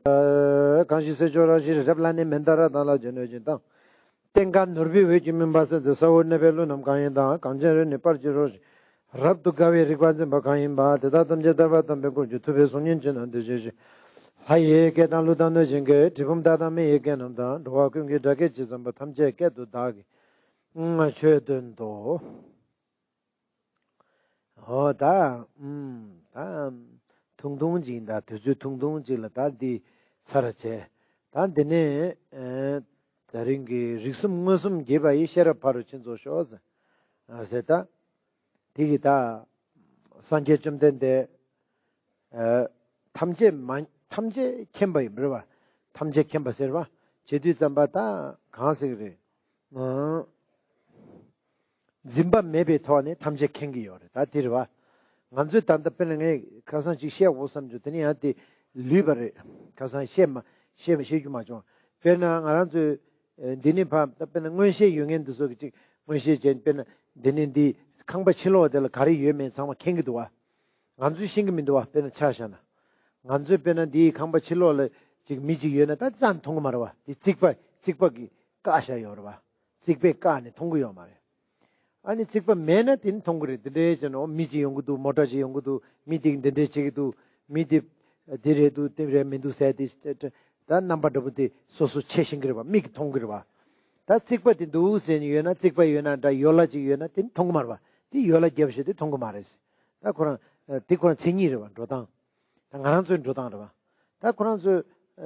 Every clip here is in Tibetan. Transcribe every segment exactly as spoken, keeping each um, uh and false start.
གང་ཞིག་གསེར་མཆོག་རང་བཞིན་རབ་ལ་ནི་མནྡ་ར་དང་ལ་ཇོ་ནོ་ཅན་དང་། སྟེང་ཁ་ནོར་བུའི་འོད་ཀྱིས་མུན་པ་སེལ་ཚེ། ས་འོག་གནས་པའི་ཀླུ་རྣམས་གང་ཡིན་དང་། གངས་ཅན་རི་ནི་སྤར་གྱི་རོ། རབ་ཏུ་དགའ་བའི་རིག་པ་འཛིན་པ་གང་ཡིན་པ། དེ་དག་ཐམས་ཅད་ཐར་པ་དམ་པའི་ཁུར་གྱིས། ཐུབ་པའི་གཟུགས་བརྙན་ཅན་རྣམས་འདི་བཞིན་ཞིང་། ལྷ་ཡི་སྐད་དང་ཀླུ་དང་གནོད་སྦྱིན་སྐད། གྲུལ་བུམ་དག་དང་མི་ཡི་སྐད་རྣམས་དང་། འགྲོ་བ་ཀུན་གྱི་སྒྲ་སྐད་ཇི་ཙམ་པ། ཐམས་ཅད་སྐད་དུ་བདག་གིས་ཆོས་སྟོན་ཏོ། ཨོ་ད། ཨུམ། ད། ཐུང་ཐུང་ཅིག་ཡིན་ད། དུས་ཚོད་ཐུང་ཐུང་ཅིག་ལ་ད་འདི་ཚར་བྱས། ད་འདི་ནས་ཨེ། ད་རིང་གི་རིགས་གསུམ་མངོན་སུམ་རྒྱས་པ་ཡི་ཤེས་རབ་ཕ་རོལ་ཕྱིན་རྫོགས་ཤོག་ཟེར། ཨ་ཟེར་ད། དེ་གི་ད། སངས་རྒྱས་བཅོམ་ལྡན་འདས། ཨེ། ཐམས་ཅད་མ། ཐམས་ཅད་མཁྱེན་པ་ཡིན་པ་རེད་བ། ཐམས་ཅད་མཁྱེན་པ་ཟེར་བ། བྱེད་དུས་ཙམ་པ་ད་གང་ཟེར་གི་རེད། ཨང་། འཛིན་པ་མེད་པའི་ཐོག་ནས་ཐམས་ཅད་མཁྱེན་གྱི་ཡོད་རེད། ད་དེ་རེད་བ། ང་ཚོས་ད་ལྟ་དཔེར་ན་ངས་ཁ་སང་ཅིག་བཤད་འོ་བསམ་རྒྱུ་དེ་ནི་ཡང་དེ་ལུས་པ་རེད། ཁ་སང་བཤད་མ། བཤད་མ་བཤད་རྒྱུ་མ་བྱུང་། དཔེར་ན་ང་རང་ཚོས་ཨེ། འདི་ནི་ཕ། ད་དཔེར་ན་མངོན་ཤེས་ཡོད་མཁན་འདི་ཚོ་གི་ཅིག་མངོན་ཤེས་ཅན་དཔེར་ན་འདི་ནི་འདི་ཁང་པ་ཕྱི་ལོགས་དེ་ལ་ག་རེ་ཡོད་མེད་ཚང་མ་མཁྱེན་གྱི་འདུག་བ། ང་ཚོས་ཤེས་ཀྱི་མི་འདུག་བ། དཔེར་ན་ཆ་བཞག་ན། ང་ཚོས་དཔེར་ན་འདིའི་ཁང་པ་ཕྱི་ལོགས་ལ་ཅིག་མི་ཅིག་ཡོད་ན་ད་རྩ་ནས་མཐོང་གི་མ་རེད་བ། དེ་རྩིག་པ་རྩིག་པ་གིས་བཀག་བཞག་ཡོད་རེད་བ། རྩིག་པས་བཀག་ནས་མཐོང་གི་ཡོད་མ་རེད། ཨ་ནི་རྩིག་པ་མེད་ན་དེ་ནི་མཐོང་གི་རེད། འདི་འདྲའི་བྱས་ན་འོ་མི་ཅིག་ཡོང་གི་འདུག་མོ་ཊ་ཅིག་ཡོང་གི་འདུག་མི་དེ་འདི་འདྲའི་བྱེད་ཀྱི་འདུག་མི་དེ་འདི་རེད་འདུག་དེ་རེད་མི་འདུག་ཟེར་དེ་ད་རྣམ་པ་འདྲ་པོ་དེ་སོ་སོ་ཕྱེ་ཤེས་ཀྱི་རེད་བ། མིག་གིས་མཐོང་གི་རེད་བ། ད་རྩིག་པ་དེ་འདུག་ཟེར་ནས་ཡོད་ན་རྩིག་པ་ཡོད་ན་འདྲ་ཡོ་ལ་ཅིག་ཡོད་ན་དེ་ནི་མཐོང་གི་མ་རེད་བ། དེ་ཡོ་ལ་བརྒྱབ་བྱས་དེ་མཐོང་གི་མ་རེད། ད་ཁོ་རང་དེ་ཁོ་རང་མཚན་ཉིད་རེད་བ། འགྲོ་སྟངས། ད་ང་རང་ཚོའི་འགྲོ་སྟངས་རེད་བ། ད་ཁོ་རང་ཚོས་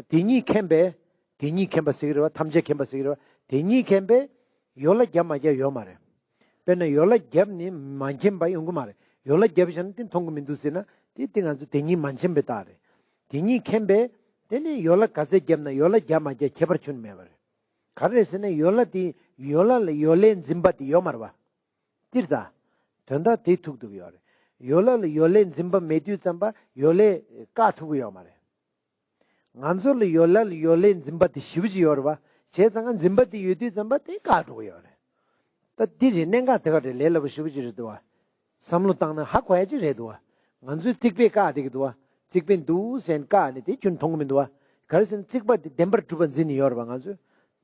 དེ་ཉིད་མཁྱེན་པས། དེ་ཉིད་མཁྱེན་པ་ཟེར་གྱི་རེད་བ། ཐམས་ཅད་མཁྱེན་པ་ཟེར་གྱི་རེད་བ། དེ་ཉིད་མཁྱེན་པས་ཡོ་ལ་བརྒྱབ་མ་བརྒྱབ་ཡོད་མ་རེད། དཔེར་ན་ཡོ་ལ་བརྒྱབ་ནས་མ་མཁྱེན་པ་ཡོང་གི་མ་རེད། ཡོ་ལ་བརྒྱབ་བཞག་ན་དེ་མཐོང་གི་མི་འདུག་ཟེར་ན་དེ་དེ་ང་ཚོ་དེ་ཉིད་མ་མཁྱེན་པའི་རྟགས་རེད། དེ་ཉིད་མཁྱེན་པས་དེ་ནས་ཡོ་ལ་ག་ཚད་བརྒྱབ་ན་ཡོ་ལ་བརྒྱབ་མ་བརྒྱབ་ཁྱད་པར་ཁྱོན་ནས་མེད་པ་རེད། ག་རེ་རེད་ཟེར་ན་ཡོ་ལ་དེ་ཡོ་ལ་ལ་ཡོ་ལའི་འཛིན་པ་དེ་ཡོད་མ་རེད་བ། སྤྱིར་ད། དོན་དག་དེ་ཐུག་ཐུབ་ཀྱི་ཡོད་རེད། ཡོ་ལ་ལ་ཡོ་ལའི་འཛིན་པ་མེད་དུས་ཙམ་པ་ཡོ་ལས་བཀག་ཐུབ་ཀྱི་ཡོད་མ་རེད། ང་ཚོ་ལ་ཡོ་ལ་ལ་ཡོ་ལའི་འཛིན་པ་དེ་ཞེ་པོ་ཅིག་ཡོད་རེད་བ། བྱས་ཙང་ང་འཛིན་པ་དེ་ཡོད་དུས་ཙམ་པ་དེ་བཀག་འགྲོ་གི་ཡོད་རེད། ད་འདི་རེད། གནད་འགག་དེ་ག་རེད། ལས་སླ་པོ་ཞེ་པོ་ཅིག་རེད་འདུག་བ། བསམ་བློ་བཏང་ན་ཧ་གོ་ཡ་ཅིག་རེད་འདུག་བ། ང་ཚོས་རྩིག་པས་བཀག་བསྡད་ཀྱི་འདུག་བ། རྩིག་པས་འདུག་ཟེར་ནས་བཀག་ནས་དེ་ཁྱོན་མཐོང་གི་མི་འདུག་བ། ག་རེ་ཟེར་ན་རྩིག་པ་དེ་བདེན་པར་གྲུབ་པ་འཛིན་ནས་ཡོད་རེད་བ། ང་ཚོས་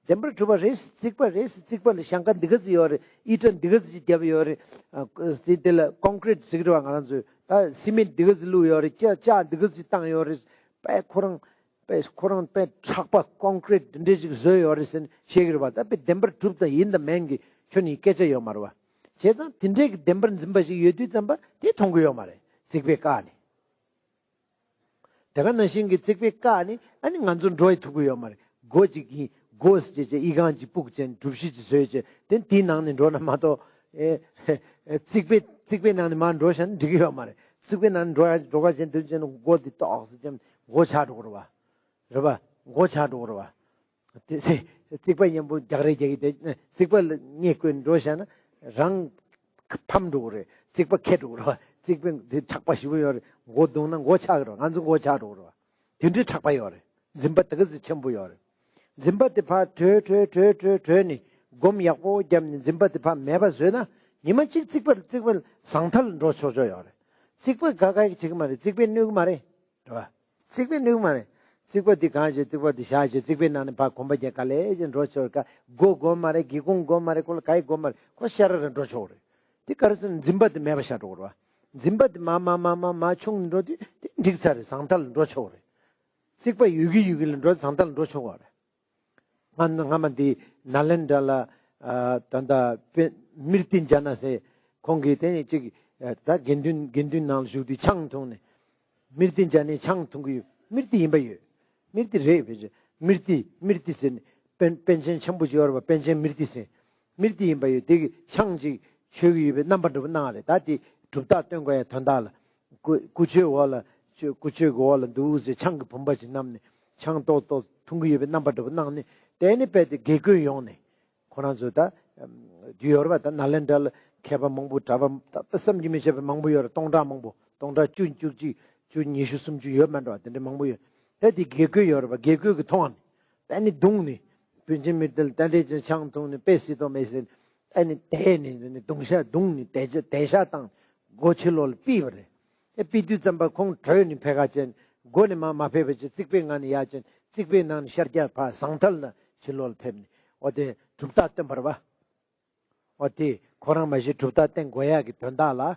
བདེན་པར་གྲུབ་པ་རེད། རྩིག་པ་རེད། རྩིག་པ་ལ་ཞེང་ཁ་འདི་ག་ཙམ་ཡོད་རེད། ཨི་ཊ་འདི་ག་ཙམ་ཅིག་བརྒྱབ་ཡོད་རེད། ཨ། དེ་དེ་ལ་ཀོང་ཀྲིད་ཟེར་གྱི་རེད་བ། ང་རང་ཚོས་ད་སི་མེན་འདི་ག་ཙམ་བླུགས་ཡོད་རེད། ལྕགས་ལྕགས་འདི་ག་ཙམ་བཏང་ཡོད་རེད། པས་ཁོ་རང་པས་ཁོ་རང་པས་ཁྲག་པ་ཀོང་ཀྲིད་འདི་འདྲས་ཅིག་བཟོས་ཡོད་རེད་ཟེར་ནས་བཤད་ཀྱི་རེད་བ། ད་པས་བདེན་པར་གྲུབ་དང་ཡིན་དང་མིན་གྱི་ཁྱོན་ནས་སྐད་ཆ་ཡོད་མ་རེད་བ། བྱས་ཙང་དེ་འདྲས་ཀྱི་བདེན་པར་འཛིན་པ་ཞིག་ཡོད་དུས་ཙམ་པ་དེ་མཐོང་གི་ཡོད་མ་རེད། རྩིག་པས་བཀག་ནས། དེ་ག་ནང་བཞིན་གྱི་རྩིག་པས་བཀག་ནས་ཨ་ནི་ང་ཚོ་འགྲོ་ཡི་ཐུབ་ཀྱི་ཡོད་མ་རེད། སྒོ་གཅིག་གིས་སྒོ་ཟེར་བྱས་ཨི་ཁང་གཅིག་སྤུག་བྱས་ནས་གྲུ་བཞི་གཅིག་བཟོས་བྱས་དེ་དེའི་ནང་ནས་འགྲོ་ན་མ་གཏོགས། ཨེ། ཨེ། རྩིག་པས་རྩིག་པའི་ནང་ནས་མར་འགྲོ་བཞག་ན་འགྲིག་གི་ཡོད་མ་རེད། རྩིག་པའི་ནང་ནས་འགྲོ་ཡ་འགྲོ་ག་བྱས་འདུག་བྱས་ན་སྒོ་དེ་ཏོག་ཙམ་བྱས་ན་སྒོ་ཆག་འགྲོ་གི་རེད་བ། རེད་བ། སྒོ་ཆག་འགྲོ་གི་རེད་བ། དེ་རྩིག་པ་མཉམ་པོ་རྒྱག་རེས་རྒྱག་གི་དེ་རྩིག་པ་ལ་སྔས་བཀོད་འགྲོ་བཞག་ན་རང་ཕམ་འགྲོ་གི་རེད། རྩིག་པ་ཁེ་འགྲོ་གི་རེད་བ། རྩིག་པ་དེ་ཆག་པ་ཞེ་པོ་ཡོད་རེད། མགོ་བརྡུངས་ན་མགོ་ཆག་གི་རེད་བ། ང་ཚོ་མགོ་ཆག་འགྲོ་གི་རེད་བ། དེ་འདྲའི་ཆག་པ་ཡོད་རེད། འཛིན་པ་དེ་ག་ཚོད་ཆེན་པོ་ཡོད་རེད། འཛིན་པ་དེ་ཕར་བྲོས་བྲོས་བྲོས་བྲོས་བྲོས་ནས་སྒོམ་ཡག་པོ་བརྒྱབ་ནས་འཛིན་པ་དེ་ཕར་མེད་པ་བཟོས་ན་ཉི་མ་གཅིག་རྩིག་པ་རྩིག་པ་ཟང་ཐལ་འགྲོ་ཆོག་ཆོག་ཡོད་རེད། རྩིག་པ་དགའ་དགའ་བྱེད་ཀྱི་མ་རེད། རྩིག་པས་གནོད་ཀྱི་མ་རེད། རེད་བ། རྩིག་པས་གནོད་ཀྱི་མ་རེད། རྩིག་པ་འདི་གང་བྱེད། རྩིག་པ་འདི་བཞག་བྱེད། རྩིག་པའི་ནང་ནས་ཕར་གོམ་པ་རྒྱག་ག་ལེ་བྱེད་འགྲོ་ཆོག་ག་སྒོ་སྒོམ་མ་རེད། སྒེའུ་ཁུང་སྒོམ་མ་རེད། ཁོ་ལ་ག་ཡི་སྒོམ་མ་རེད། ཁོ་ཤ་ར་ར་འགྲོ་ཆོག་རེད། འདི་ག་རེ་ཟེར་ན་འཛིན་པ་འདི་མེད་པ་ཤར་འགྲོ་གི་རེད་བ། འཛིན་པ་འདི་མ་མ་མ་མ་མ་ཆུང་འགྲོ་དུས་འདི་འགྲིག་ཚར་རེད། ཟང་ཐལ་འགྲོ་ཆོག་རེད། རྩིག་པ་ཡོད་ཀྱི་ཡོད་ཀྱི་ལ་འགྲོ་ཟང་ཐལ་འགྲོ་ཆོག་ག་རེད། ང་སྔ་མ་འདི་ནཱ་ལེནྡྲ་ལ་ཨ་ད་ལྟ་པེ་སྨིརྟི་ཛ་ན་ཟེར་ཁོང་གིས་དེ་ནས་ཅིག་ཨ་ད་དགེ་འདུན་དགེ་འདུན་ནང་བཞུགས་དུས་ཆང་འཐུང་ནས། སྨིརྟི་ཛ་ནའི་ཆང་འཐུང་གི་ཡོད། སྨིརྟི་ཡིན་པ་ཡོད། སྨིརྟི་རེད་བས། སྨིརྟི་སྨིརྟི་ཟེར་ནས་པཎ་པཎ་ཆེན་ཆེན་པོ་ཅིག་ཡོད་རེད་པ། པཎ་ཆེན་སྨིརྟི་ཟེར། སྨིརྟི་ཡིན་པ་ཡོད། དེ་གི་ཆང་ཅིག་མཆོད་ཀྱི་ཡོད་པའི་རྣམ་པ་འདྲ་པོ་གནང་བ་རེད། ད་དེ་གྲུབ་རྟགས་སྟོན་དགོས་ཡ་དོན་དག་ལ། སྐུ་སྐུ་ཆོས་འོག་ལ་ཆོས་སྐུ་ཆོས་ཀྱི་འོག་ལ་འདུག་ཟེར་ཆང་གི་བུམ་པ་ཅིག་བསྣམས་ནས་ཆང་ཏོག་ཏོག་འཐུང་གི་ཡོད་པའི་རྣམ་པ་འདྲ་པོ་གནང་ནས་དེ་ནས་རྦད་དེ་དགེ་བསྐོས་ཡོང་ནས། ཁོ་རང་ཚོ་ད་དུས་ཡོད་རེད་པ། ད་ནཱ་ལེནྡྲ་ལ་མཁས་པ་མང་པོ་གྲྭ་པ་ད་ད་བསམ་གྱིས་མི་ཁྱབ་པ་མང་པོ་ཡོད་རེད། སྟོང་ཕྲག་མང་པོ། སྟོང་ཕྲག་བཅུ་བཅུ་གཅིག་བཅུ་ཉི་ཤུ་སུམ་ཅུ་ཡོད་མ་འགྲོ་བ་དེ་འདྲ་མང་པོ་ཡོད། ད་དེ་དགེ་བསྐོས་ཡོད་རེད་པ། དགེ་བསྐོས་ཀྱིས་མཐོང་བ་ནི་ད་ནི་བརྡུངས་ནས་པཎ་ཆེན་སྨིརྟི་ལ་ད་འདྲས་ཀྱི་ཆང་འཐུང་ནས་དཔེ་སྲིད་དོ་མེད་ཟེར་ནས་ད་ནི་དེད་ནས་ནི་རྡུང་ཤ་བརྡུངས་ནས་དེད་ཤ་དེད་ཤ་བཏང་སྒོ་ཕྱི་ལོགས་ལ་ཕུད་པ་རེད། ཨེ་ཕུད་དུས་ཙམ་པ་ཁོང་བྲོས་ནས་ཕེབས་ཁ་བྱས་ནས་ སྒོ་ནས་མར་མ་ཕེབས་པ་བྱས། རྩིག་པའི་ངང་ནས་ཡར་བྱོན། རྩིག་པའི་ནང་ནས་ཤར་རྒྱག་ཕར་ཟང་ཐལ་ནས་ཕྱི་ལོགས་ལ་ཕེབས་ནས། འོ་དེ་གྲུབ་རྟགས་སྟོན་པ་རེད་པ། འོ་དེ་ཁོ་རང་མ་གཞི་གྲུབ་རྟགས་བསྟན་དགོས་ཡག་གི་དོན་དག་ལ།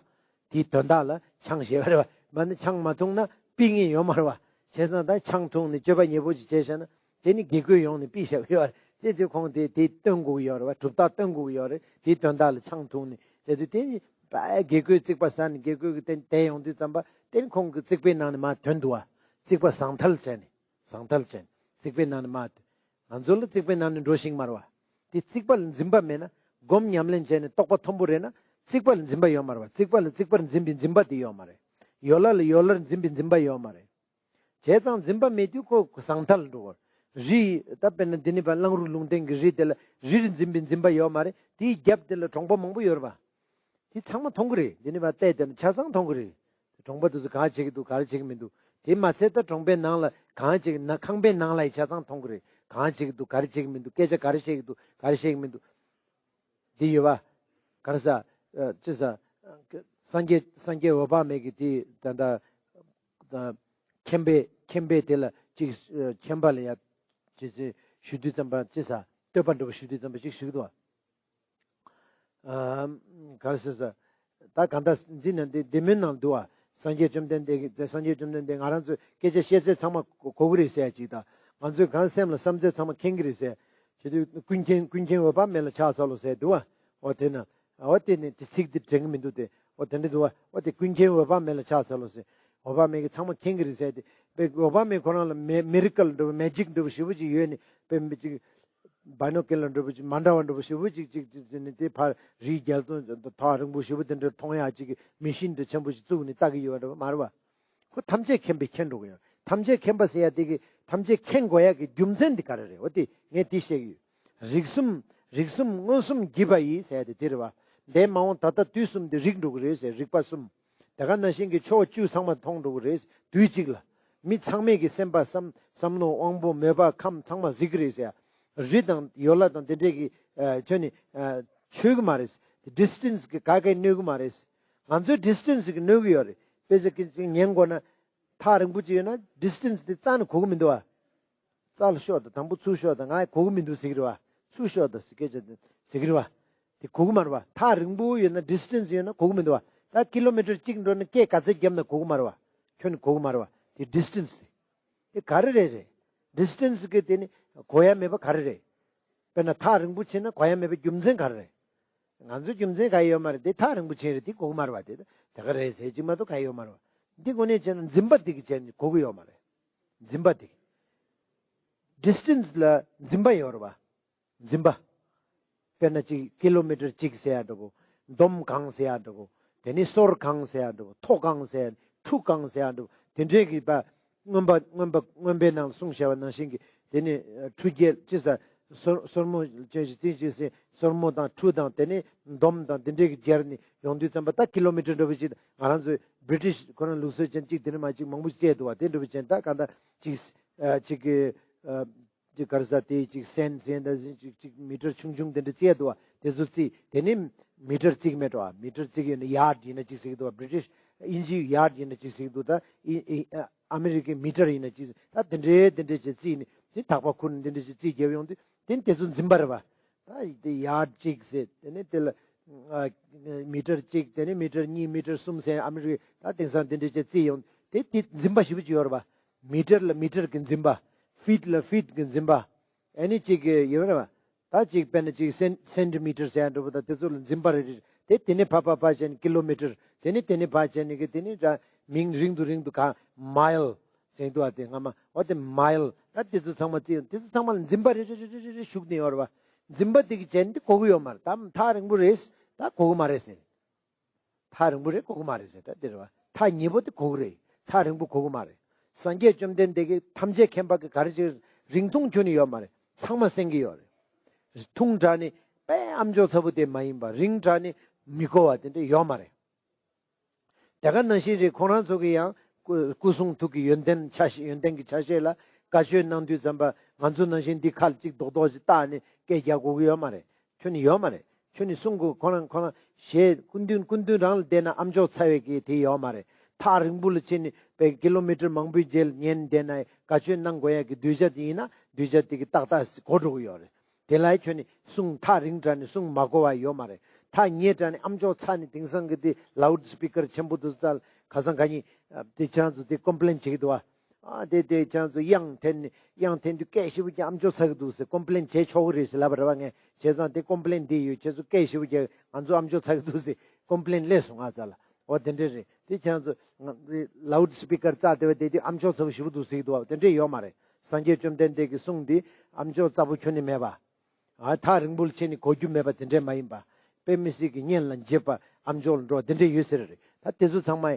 དེའི་དོན་དག་ལ་ཆང་བཞེས་པ་རེད་པ། མ་ནི་ཆང་མ་འཐུང་ན་ཕུད་མཁན་ཡོད་མ་རེད་པ། བྱས་ཙང་ད་ཆང་འཐུང་ནས་སྤྱོད་པ་ཉེས་པོ་ཅིག་བྱས་བཞག་ན། དེ་ནི་དགེ་བསྐོས་ཡོང་ནས་ཕུད་བཞག་གི་ཡོད་རེད། དེ་དུས་ཁོང་དེ་དེ་སྟོན་དགོས་ཀྱི་ཡོད་རེད་པ། གྲུབ་རྟགས་སྟོན་དགོས་ཀྱི་ཡོད་རེད། དེའི་དོན་དག་ལ་ཆང་འཐུང་ནས་བྱས་དུས། དེ་ནི་པ་དགེ་བསྐོས་རྩིག་པ་ཟ་ནས་དགེ་བསྐོས་ཀྱི་སྟེང་བསྡད་ཡོང་དུས་ཙམ་པ། དེ་ནི་ཁོང་གི་རྩིག་པའི་ནང་ནས་མར་ཐོན་འདུག་པ། རྩིག་པ་ཟང་ཐལ་བྱས་ནས། ཟང་ཐལ་བྱས་ནས་རྩིག་པའི་ནང་ནས་མར་ཐོན། ང་ཚོ་ལ་རྩིག་པའི་ནང་ནས་འགྲོ་ཤེས་ཀྱི་མ་རེད་པ། དེ་རྩིག་པ་ལ་འཛིན་པ་མེད་ན། སྒོམ་ཉམས་ལེན་བྱས་ནས་རྟོགས་པ་མཐོན་པོ་རེད་ན། རྩིག་པ་ལ་འཛིན་པ་ཡོད་མ་རེད་པ། རྩིག་པ་ལ་རྩིག་པར་འཛིན་པའི་འཛིན་པ་དེ་ཡོད་མ་རེད། ཡོ་ལ་ལ་ཡོ་ལར་འཛིན་པའི་འཛིན་པ་ཡོད་མ་རེད། བྱས་ཙང་འཛིན་པ་མེད་དུས་ཁོ་ཟང་ཐལ་འགྲོ་གི་རེད། རི། ད་དཔེར་ན་འདི་ནི་བ་གླང་རུ་ལུང་བསྟན་གྱི་རི་དེ་ལ་རིར་འཛིན་པའི་འཛིན་པ་ཡོད་མ་རེད། དེའི་རྒྱབ་དེ་ལ་གྲོང་པ་མང་པོ་ཡོད་རེད་པ། དེ་ཚང་མ་མཐོང་གི་རེད། འདི་ནི་བ་བལྟས་བསྡད་ན་ཆ་ཚང་མཐོང་གི་རེད། གྲོང་པ་དེ་ཚོ་ག་རེ་བྱེད་ཀྱི་འདུག་ག་རེ་བྱེད་ཀྱི་མི་འདུག་དེ་མ་ཚད་ད་གྲོང་པའི་ནང་ལ་ག་རེ་བྱེད་ཀྱི་ན། ཁང་པའི་ནང་ལ་ཡི་ཆ་ཚང་མཐོང་གི་རེད། ག་རེ་བྱེད་ཀྱི་འདུག་ག་རེ་བྱེད་ཀྱི་མི་འདུག་སྐད་ཆ་ག་རེ་བཤད་ཀྱི་འདུག་ག་རེ་བཤད་ཀྱི་མི་འདུག་འདི་ཡོད་པ། ག་རེ་ཟ། ཨ། ཅི་ཟ། སངས་རྒྱས་སངས་རྒྱས་འོད་དཔག་མེད་ཀྱིས་དེ་ད་ལྟ་ད་མཁྱེན་པས་མཁྱེན་པས་དེ་ལ་ཅིག་ཨ། མཁྱེན་པ་ལ་ཡ་ཅི་ཟེར་ཞུ་དུས་ཙམ་པ་ཅི་ཟ། བསྟོད་པ་འདྲ་པོ་ཞུ་དུས་ཙམ་པ་ཅིག་ཞུ་གི་འདུག་པ། ཨ། ག་རེ་ཟེར་ཟ། ད་གང་ལྟར་འདི་ན་འདི་འདི་མོའི་ནང་འདུག་པ། སངས་རྒྱས་བཅོམ་ལྡན་འདས་ཀྱིས། སངས་རྒྱས་བཅོམ་ལྡན་འདས། ང་རང་ཚོས་སྐད་ཆ་བཤད་ཚད་ཚང་མ་གོ་གི་རེད་ཟེར་ཡ་ཅིག་དང་། ང་ཚོས་གང་སེམས་ལ་བསམ་ཚད་ཚང་མ་མཁྱེན་གྱི་རེད་ཟེར། བྱེད་དུས་ཀུན་མཁྱེན་ཀུན་མཁྱེན་འོད་དཔག་མེད་ལ་ཕྱག་འཚལ་ལོ་ཟེར་འདུག་པ། འོ་དེ་ན། འོ་དེ་ནི་དེ་ཚིག་དེ་དྲན་གྱི་མི་འདུག་སྟེ། འོ་དེ་འདྲ་འདུག་པ། འོ་དེ་ཀུན་མཁྱེན་འོད་དཔག་མེད་ལ་ཕྱག་འཚལ་ལོ་ཟེར། འོད་དཔག་མེད་ཀྱིས་ཚང་མ་མཁྱེན་གྱི་རེད་ཟེར་ཏེ། དཔེ་འོད་དཔག་མེད་ཁོ་རང་ལ་མེ་མི་རི་ཀལ་འདྲ་པོ། མེ་ཇིག་འདྲ་པོ་ཞེ་པོ་ཅིག་ཡོད་ནི། དཔེ་མི་ཅིག་བའི་ནོ་ཀུ་ལར་འདྲ་པོ་ཅིག་མ་འདྲ་བ་འདྲ་པོ་ཞེ་པོ་ཅིག་ཅིག་ཅིག་ཅིག་ནི་དེ་ཕར་རིའི་རྒྱལ་སྟོན་ཐག་རིང་པོ་ཞེ་པོ་དེ་འདྲ་མཐོང་ཡག་ཅིག་གི་མེ་ཤིན་འདྲ་ཆེན་པོ་ཞིག་བཙུགས་ནས་ལྟ་གི་ཡོད་པ་འདྲ་པོ་མ་རེད་པ། ཁོ་ཐམས་ཅད་མཁྱེན་པས་མཁྱེན་འགྲོ་གི་ཡོད། ཐམས་ཅད་མཁྱེན་པ་ཟེར་ཡ་དེ་གི་ཐམས་ཅད་མཁྱེན་དགོས་ཡ་གི་རྒྱུ་མཚན་དེ་ག་རེ་རེད། འོ་དེ་ངས་དེ་བཤད་གི་ཡོད། རིགས་གསུམ་རིགས་གསུམ་མངོན་སུམ་བགྱིས་པ་ཡིས་ཟེར་ཡ་དེ་དེ་རེད་པ། འདས་མ་འོངས་ད་ལྟ་དུས་གསུམ་དེ་རིག་འགྲོ་གི་རེད་ཟེར། རིག་པ་གསུམ། དེ་ག་ནང་བཞིན་གྱི་ཕྱོགས་བཅུ་ཚང་མ་མཐོང་འགྲོ་གི་རེད། དུས་གཅིག་ལ། མི་ཚང་མས་ཀྱི་སེམས་པ་བསམ་བསམ་བློ་དབང་པོ་མོས་པ་ཁམས་ཚང་མ་གཟིགས་ཀྱི་རེད་ཟེར། རི་དང་ཡོ་ལ་དང་དེ་འདྲས་ཀྱི་ཨ། ཁྱོན་ནས་ཨ། ཆོད་ཀྱི་མ་རེད། ཌི་སི་ཊེན་སི་གི་ག་གེ་གནོད་ཀྱི་མ་རེད། ང་ཚོའི་ཌི་སི་ཊེན་སི་གི་གནོད་ཀྱི་ཡོད་རེད། དཔེ་ཆ་གི་ཉན་དགོས་ན། ཐག་རིང་པོ་ཅིག་ཡོད་ན་ཌི་སི་ཊེན་སི་དེ་རྩ་ནས་གོ་གི་མི་འདུག་པ། རྩ་ལ་ཤོག་དང་། དང་པོ་ཚུར་ཤོག་དང་། ང་གོ་གི་མི་འདུག་ཟེར་གི་རེད་པ། ཚུར་ཤོག་དང་ཟེར་སྐད་ཆ་དེ་ཟེར་གི་རེད་པ། དེ་གོ་གི་མ་རེད་པ། ཐག་རིང་པོ་ཡོད་ན། ཌི་སི་ཊེན་སི་ཡོད་ན་གོ་གི་མི་འདུག་པ། ད་ཀི་ལོ་མི་ཊར་གཅིག་འགྲོ་ན་སྐད་ག་ཚད་བརྒྱབ་ན་གོ་གི་མ་རེད་པ། ཁྱོན་ནས་གོ་གི་མ་རེད་པ། དེ་ཌི་སི་ཊེན་སི་དེ། དེ་ག་རེ་རེད་རེད། ཌི་སི་ཊེན་སི་གི་དེ་ནི་གོ་ཡ་མེད་པ་ག་རེ་རེད། དཔེར་ན་ཐག་རིང་པོ་ཕྱིན་ན་གོ་ཡ་མེད་པའི་རྒྱུ་མཚན་ག་རེ་རེད། ང་ཚོའི་རྒྱུ་མཚན་ག་ཡོད་མ་རེད། དེ་ཐག་རིང་པོ་ཕྱིན་རེད། དེ་གོ་གི་མ་རེད་པ། དེ་དེ་ག་རེད་ཟེར་གཅིག་མ་གཏོགས་ག་ཡོད་མ་རེད་པ། འདི་དངོས་གནས་བྱས་ན་འཛིན་པ་འདི་གིས་བྱས་ནས་གོ་གི་ཡོད་མ་རེད། འཛིན་པ་འདི་གིས། ཌི་སི་ཊེན་སི་ལ་འཛིན་པ་ཡོད་རེད་པ། འཛིན་པ། དཔེར་ན་ཅིག་ཀི་ལོ་མི་ཊར་གཅིག་ཟེར་ཡ་འདྲ་པོ། འདོམ་གང་ཟེར་ཡ་འདྲ་པོ། དེ་ནས་སོར་གང་ཟེར་ཡ་འདྲ་པོ། མཐོ་གང་ཟེར་ཡ། ཁྲུ་གང་ཟེར་ཡ་འདྲ་པོ། དེ་འདྲས་ཀྱི་པ། མངོན་པ་མངོན་པ་མངོན་པའི་ནང་གསུངས་བཞག་པ་ནང་བཞིན་གྱི། དེ་ནས་ཨ། ཁྲུ་བརྒྱད་ཅི་ཟེར། སོར་སོར་མོ་ཅན་ཞིག་རྩིས་ཅིག་ཟེར། སོར་མོ་དང་ཁྲུ་དང་དེ་ནས་འདོམ་དང་དེ་འདྲས་ཀྱི་སྦྱར་ནས་ཡོང་དུས་ཙམ་པ། ད་ཀི་ལོ་མི་ཊར་འདྲ་པོ་ཞིག་ང་རང་ཚོའི་བྷི་རི་ཊི་ཤི་ཁོ་རང་ལུགས་སྲོལ་ཅན་གཅིག་དེ་ནས་མ་གཅིག་མང་པོ་ཞིག་བཙལ་འདུག་པ། དེ་འདྲ་པོ་ཅན་ད་གང་ལྟར་ཅིག་ཨ། ཅིག་གི་ཨ། ཅིག་ག་རེ་ཟ། དེ་ཅིག་སེན་སེན་ད་ཅིག་ཅིག་མི་ཊར་ཆུང་ཆུང་དེ་འདྲ་བཙལ་འདུག་པ། དེ་ཚོ་བརྩིས། དེ་ནས་མི་ཊར་བརྩིས་མེད་འགྲོ་བ། མི་ཊར་བརྩི་གི་ཡོད་ན་ཡཱརཌ་ཡིན་ན་ཅིག་ཟེར་གི་འདུག་པ། བྷི་རི་ཊི་ཤི་དབྱིན་ཇིའི་ཡཱརཌ་ཡིན་ན་ཅིག་ཟེར་གི་འདུག་ད་ཨི་ཨི་ཨ་མེ་རི་ཀའི་མི་ཊར་ཡིན་ན་ཅིག་ཟེར། ད་དེ་འདྲའི་དེ་འདྲའི་ཅིག་བརྩིས་ནས་དེ་དག་པ་ཁུར་ནས་དེ་འདྲའི་ཅིག་བརྩིས་བརྒྱབ་ཡོང་དུས། དེ་ནས་དེ་ཚོ་འཛིན་པ་རེད་པ། ད་དེ་ཡཱརཌ་གཅིག་ཟེར། དེ་ནས་དེ་ལ་ཨ་མི་ཊར་གཅིག་དེ་ནས་མི་ཊར་གཉིས། མི་ཊར་གསུམ་ཟེར། ཨ་མེ་རི་ཀའི་ད་དེང་སང་དེ་འདྲའི་ཅིག་བརྩིས་ཡོང་དུས། དེ་དེ་འཛིན་པ་ཞེ་པོ་ཅིག་ཡོད་རེད་པ། མི་ཊར་ལ་མི་ཊར་གྱི་འཛིན་པ། ཕིཊ་ལ་ཕིཊ་གྱི་འཛིན་པ། ཨ་ནི་གཅིག་གི་ཡོད་རེད་པ། ད་གཅིག་དཔེར་ན་གཅིག་སེན་སེན་ཊི་མི་ཊར་ཟེར་ཡ་འདྲ་པོ་དང་དེ་ཚོ་ལ་འཛིན་པ་རེ་རེ་རེད། དེ་དེ་ནས་ཕར་ཕར་ཕར་བྱས་ནས་ཀི་ལོ་མི་ཊར། དེ་ནས་དེ་ནས་ཕར་བྱས་ནས་གི་དེ་ནས་ད་མིང་རིང་དུ་རིང་དུ་ག་མའིལ་ཟེར་འདུག་པ། དེ་སྔ་མ། འོ་དེ་མའིལ། ད་དེ་ཚོ་ཚང་མ་བརྩིས་ཡོང་། དེ་ཚོ་ཚང་མ་ལ་འཛིན་པ་རེ་རེ་རེ་རེ་རེ་ཞུགས་ནས་ཡོད་རེད་པ། འཛིན་པ་དེ་གིས་བྱས་ནས་དེ་གོ་གི་ཡོད་མ་རེད། ད་ཐག་རིང་པོ་རེད། ད་གོ་གི་མ་རེད་ཟེར། ཐག་རིང་པོ་རེད། གོ་གི་མ་རེད་ཟེར། ད་དེ་རེད་པ། ཐག་ཉེ་པོ་དེ་གོ་གི་རེད། ཐག་རིང་པོ་གོ་གི་མ་རེད། སངས་རྒྱས་བཅོམ་ལྡན་འདས་ཀྱིས་ཐམས་ཅད་མཁྱེན་པ་གི་ག་རེ་ཅིག་རིང་ཐུང་ཁྱོན་ནས་ཡོད་མ་རེད། ཚང་མ་གསན་གྱི་ཡོད་རེད། ཐུང་དྲགས་ནས་དཔེ་ཨ་མཆོག་ཚ་པོ་དེ་མ་ཡིན་པ། རིང་དྲགས་ནས་མི་གོ་བ་དེ་འདྲ་ཡོད་མ་རེད། དེ་ག་ནང་བཞིན་རེད། ཁོང་རང་ཚོ་གི་ཡང་སྐུ་སྐུ་གསུང་ཐུགས་ཀྱི་ཡོན་ཏན་ཆ་ཤས། ཡོན་ཏན་གྱི་ཆ་ཤས་ལ་བཀའ་ཆོས་གནང་དུས་ཙམ་པ། ང་ཚོ་ནང་བཞིན་འདི་ཁ་ལ་གཅིག་རྡོག་རྡོག་ཅིག་བཏགས་ནས་སྐད་རྒྱག་དགོས་ཀྱི་ཡོད་མ་རེད། ཁྱོན་ནས་ཡོད་མ་རེད། ཁྱོན་ནས་གསུང་དགོས། ཁོ་རང་ཁོ་རང་ཞལ་སྐུ་མདུན་སྐུ་མདུན་རང་ལ་བལྟས་ན་ཨ་མཆོག་ཚ་བའི་གི་དེ་ཡོད་མ་རེད། ཐག་རིང་པོ་ལ་ཕྱིན་ནས་པའི་ཀི་ལོ་མི་ཊར་མང་པོའི་རྗེས་ལ་ཉན་བསྡད་ན་དགའ་སྐྱོ་གནང་དགོས་ཡ་གི་གདུལ་བྱ་དེ་ཡིན་ན་གདུལ་བྱ་དེ་གི་ཏག་ཏག་གོ་འགྲོ་གི་ཡོད་རེད། དེ་ལ་ཁྱོད་ནི་གསུང་ཐག་རིང་དྲགས་ནས་གསུང་མ་གོ་བ་ཡོད་མ་རེད། ཐག་ཉེ་དྲགས་ནས་ཨམ་ཅོག་ཚ་ནས་དེང་སང་གི་དེ་ལའུ་ཌི་སི་པི་ཀར་ཆེན་པོ་དུ་ཙལ་ཁ་སང་ག་ཉིན་དེ་ཁྱེད་རང་ཚོ་དེ་ཀོམ་པི་ལེན་བྱེད་ཀྱི་འདུག་བ། ཨ་དེ་དེ་ཁྱེད་རང་ཚོ་དབྱངས་འཐེན་ནས་དབྱངས་འཐེན་དུས་སྐད་ཞེ་པོ་ཅིག་ཨམ་ཅོག་ཚ་གི་འདུག་ཟེར་ཀོམ་པི་ལེན་བྱེད་ཆོག་གི་རེད་ཟེར་ལབ་པ་རེད་བ། ངས་བྱས་ཙང་དེ་ཀོམ་པི་ལེན་འདི་ཡོད། ཁྱེད་ཚོ་སྐད་ཞེ་པོ་ཅིག་ང་ཚོ་ཨམ་ཅོག་ཚ་གི་འདུག་ཟེར་ཀོམ་པི་ལེན་སླེབས་སོང་ང་རྩ་ལ། འོ་དེ་འདྲ་རེད། དེ་ཁྱེད་རང་ཚོ་ང་ལའུ་ཌི་སི་པི་ཀར་རྩ་དེ་བ་དེ་དུས་ཨམ་ཅོག་ཚ་པོ་ཞེ་པོ་འདུག་ཟེར་གི་འདུག་བ། དེ་འདྲ་ཡོད་མ་རེད། སངས་རྒྱས་བཅོམ་ལྡན་འདས་ཀྱི་གསུང་འདི་ཨམ་ཅོག་ཚ་པོ་ཁྱོན་ནས་མེད་པ། ཨ་ཐག་རིང་པོ་ལ་ཕྱིན་ནས་གོ་རྒྱུ་མེད་པ་དེ་འདྲས་མ་ཡིན་པ། དཔེ་མི་སྲིད་ཀྱི་སྙན་ལ་འཇེབས་པ་ཨམ་ཅོག་ལ་འགྲོ་བ་དེ་འདྲས་ཡོད་ཟེར་རེད། ད་དེ་ཚོ་ཚང་མ་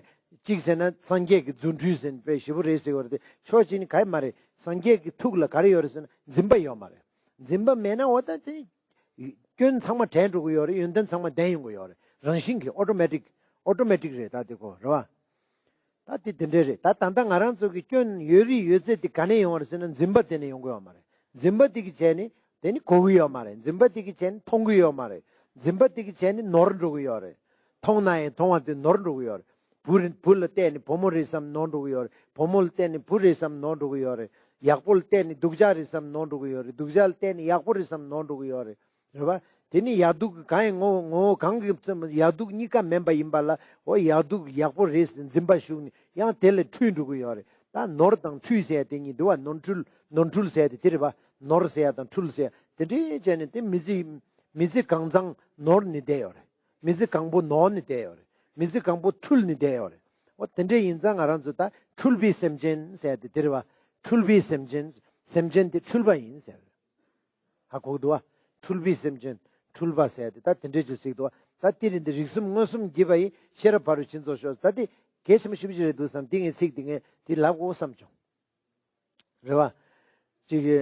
གཅིག་ཟེར་ན་སངས་རྒྱས་ཀྱི་རྫུ་འཕྲུལ་ཟེར་ནས་དཔེ་ཞེ་པོ་རེད་ཟེར་བ་རེད་དེ། ཕྱོགས་གཅིག་ནས་ག་ཡི་མ་རེད། སངས་རྒྱས་ཀྱི་ཐུགས་ལ་ག་རེ་ཡོད་རེད་ཟེར་ན་འཛིན་པ་ཡོད་མ་རེད། འཛིན་པ་མེད་ན་འོ་ད་དེ་སྐྱོན་ཚང་མ་བྲལ་འགྲོ་གི་ཡོད་རེད། ཡོན་ཏན་ཚང་མ་ལྡན་ཡོང་གི་ཡོད་རེད། རང་བཞིན་གྱིས་ཨོ་ཊོ་མེ་ཊིག་ཨོ་ཊོ་མེ་ཊིག་རེད་ད་དེ་ཁོ་རེད་བ། ད་དེ་དེ་འདྲས་རེད། ད་ད་ལྟ་ང་རང་ཚོ་གི་སྐྱོན་ཡོད་རིགས་ཡོད་ཚད་དེ་ག་ནས་ཡོང་བ་རེད་ཟེར་ན་འཛིན་པ་དེ་ནས་ཡོང་གི་ཡོད་མ་རེད། འཛིན་པ་དེ་གི་བྱས་ནས་དེ་ནི་གོ་གི་ཡོད་མ་རེད། འཛིན་པ་དེ་གི་བྱས་ནས་མཐོང་གི་ཡོད་མ་རེད། འཛིན་པ་དེ་གི་བྱས་ནས་ནོར་འགྲོ་གི་ཡོད་རེད། མཐོང་ན་ཡང་མཐོང་བ་དེ་ནོར་འགྲོ་གི་ཡོད་རེད། བུ་རེ་བུ་ལ་བལྟས་ནས་བུ་མོ་རེད་བསམ་ནོར་འགྲོ་གི་ཡོད་རེད། བུ་མོ་ལ་བལྟས་ནས་བུ་རེད་བསམ་ནོར་འགྲོ་གི་ཡོད་རེད། ཡག་པོ་ལ་བལྟས་ནས་སྡུག་ཅག་རེད་བསམ་ནོར་འགྲོ་གི་ཡོད་རེད། སྡུག་ཅག་ལ་བལྟས་ནས་ཡག་པོ་རེད་བསམ་ནོར་འགྲོ་གི་ཡོད་རེད། རེད་བ། དེ་ནི་ཡག་སྡུག་གང་ཡིན་ངོ་བོ་ངོ་བོ་གང་གི་ཙམ་ཡག་སྡུག་གཉིས་ཀ་མིན་པ་ཡིན་པ་ལ། འོ་ཡག་སྡུག་ཡག་པོ་རེད་ཟེར་འཛིན་པ་ཞུགས་ནས་ཡང་དེ་ལས་འཁྲུལ་འགྲོ་གི་ཡོད་རེད། ད་ནོར་དང་འཁྲུལ་ཟེར་ཡ་དེ་གཉིས་འདུག་བ། ནོར་འཁྲུལ་ནོར་འཁྲུལ་ཟེར་ཡ་དེ་དེ་རེད་བ། ནོར་ཟེར་ཡ་དང་འཁྲུལ་ཟེར་ཡ་དེ་འདྲའི་བྱས་ནས་དེ་མི་ཚེ་མི་ཚེ་གང་ཚང་ནོར་ནས་བསྡད་ཡོད་རེད། མི་ཚེ་གང་པོ་ནོར་ནས་བསྡད་ཡོད་རེད། མི་ཚེ་གང་པོ་འཁྲུལ་ནས་བསྡད་ཡོད་རེད། འོ་དེ་འདྲ་ཡིན་ཙང་ང་རང་ཚོ་ད་འཁྲུལ་པའི་སེམས་ཅན་ཟེར་ཡ་དེ་དེ་རེད་བ། འཁྲུལ་པའི་སེམས་ཅན་སེམས་ཅན་དེ་འཁྲུལ་པ་ཡིན་ཟེར། ཧ་གོ་གི་འདུག་བ། འཁྲུལ་པའི་སེམས་ཅན་འཁྲུལ་པ་ཟེར་ཏེ་ད་དེ་འདྲས་ཅིག་ཟེར་གི་འདུག་བ། ད་དེ་རིང་འདི་རིགས་གསུམ་མངོན་སུམ་བགྱིས་པ་ཡི་ཤེས་རབ་ཕ་རོལ་ཕྱིན་རྫོགས་ཤོག་ད་དེ་གལ་ཆེན་པོ་ཞེ་པོ་ཅིག་རེད་འདུག་བསམ། དེ་ངས་ཚིག་དེ་ངས་དེ་ལབ་དགོས་བསམ་བྱུང་། རེད་བ། ཅིག་གི་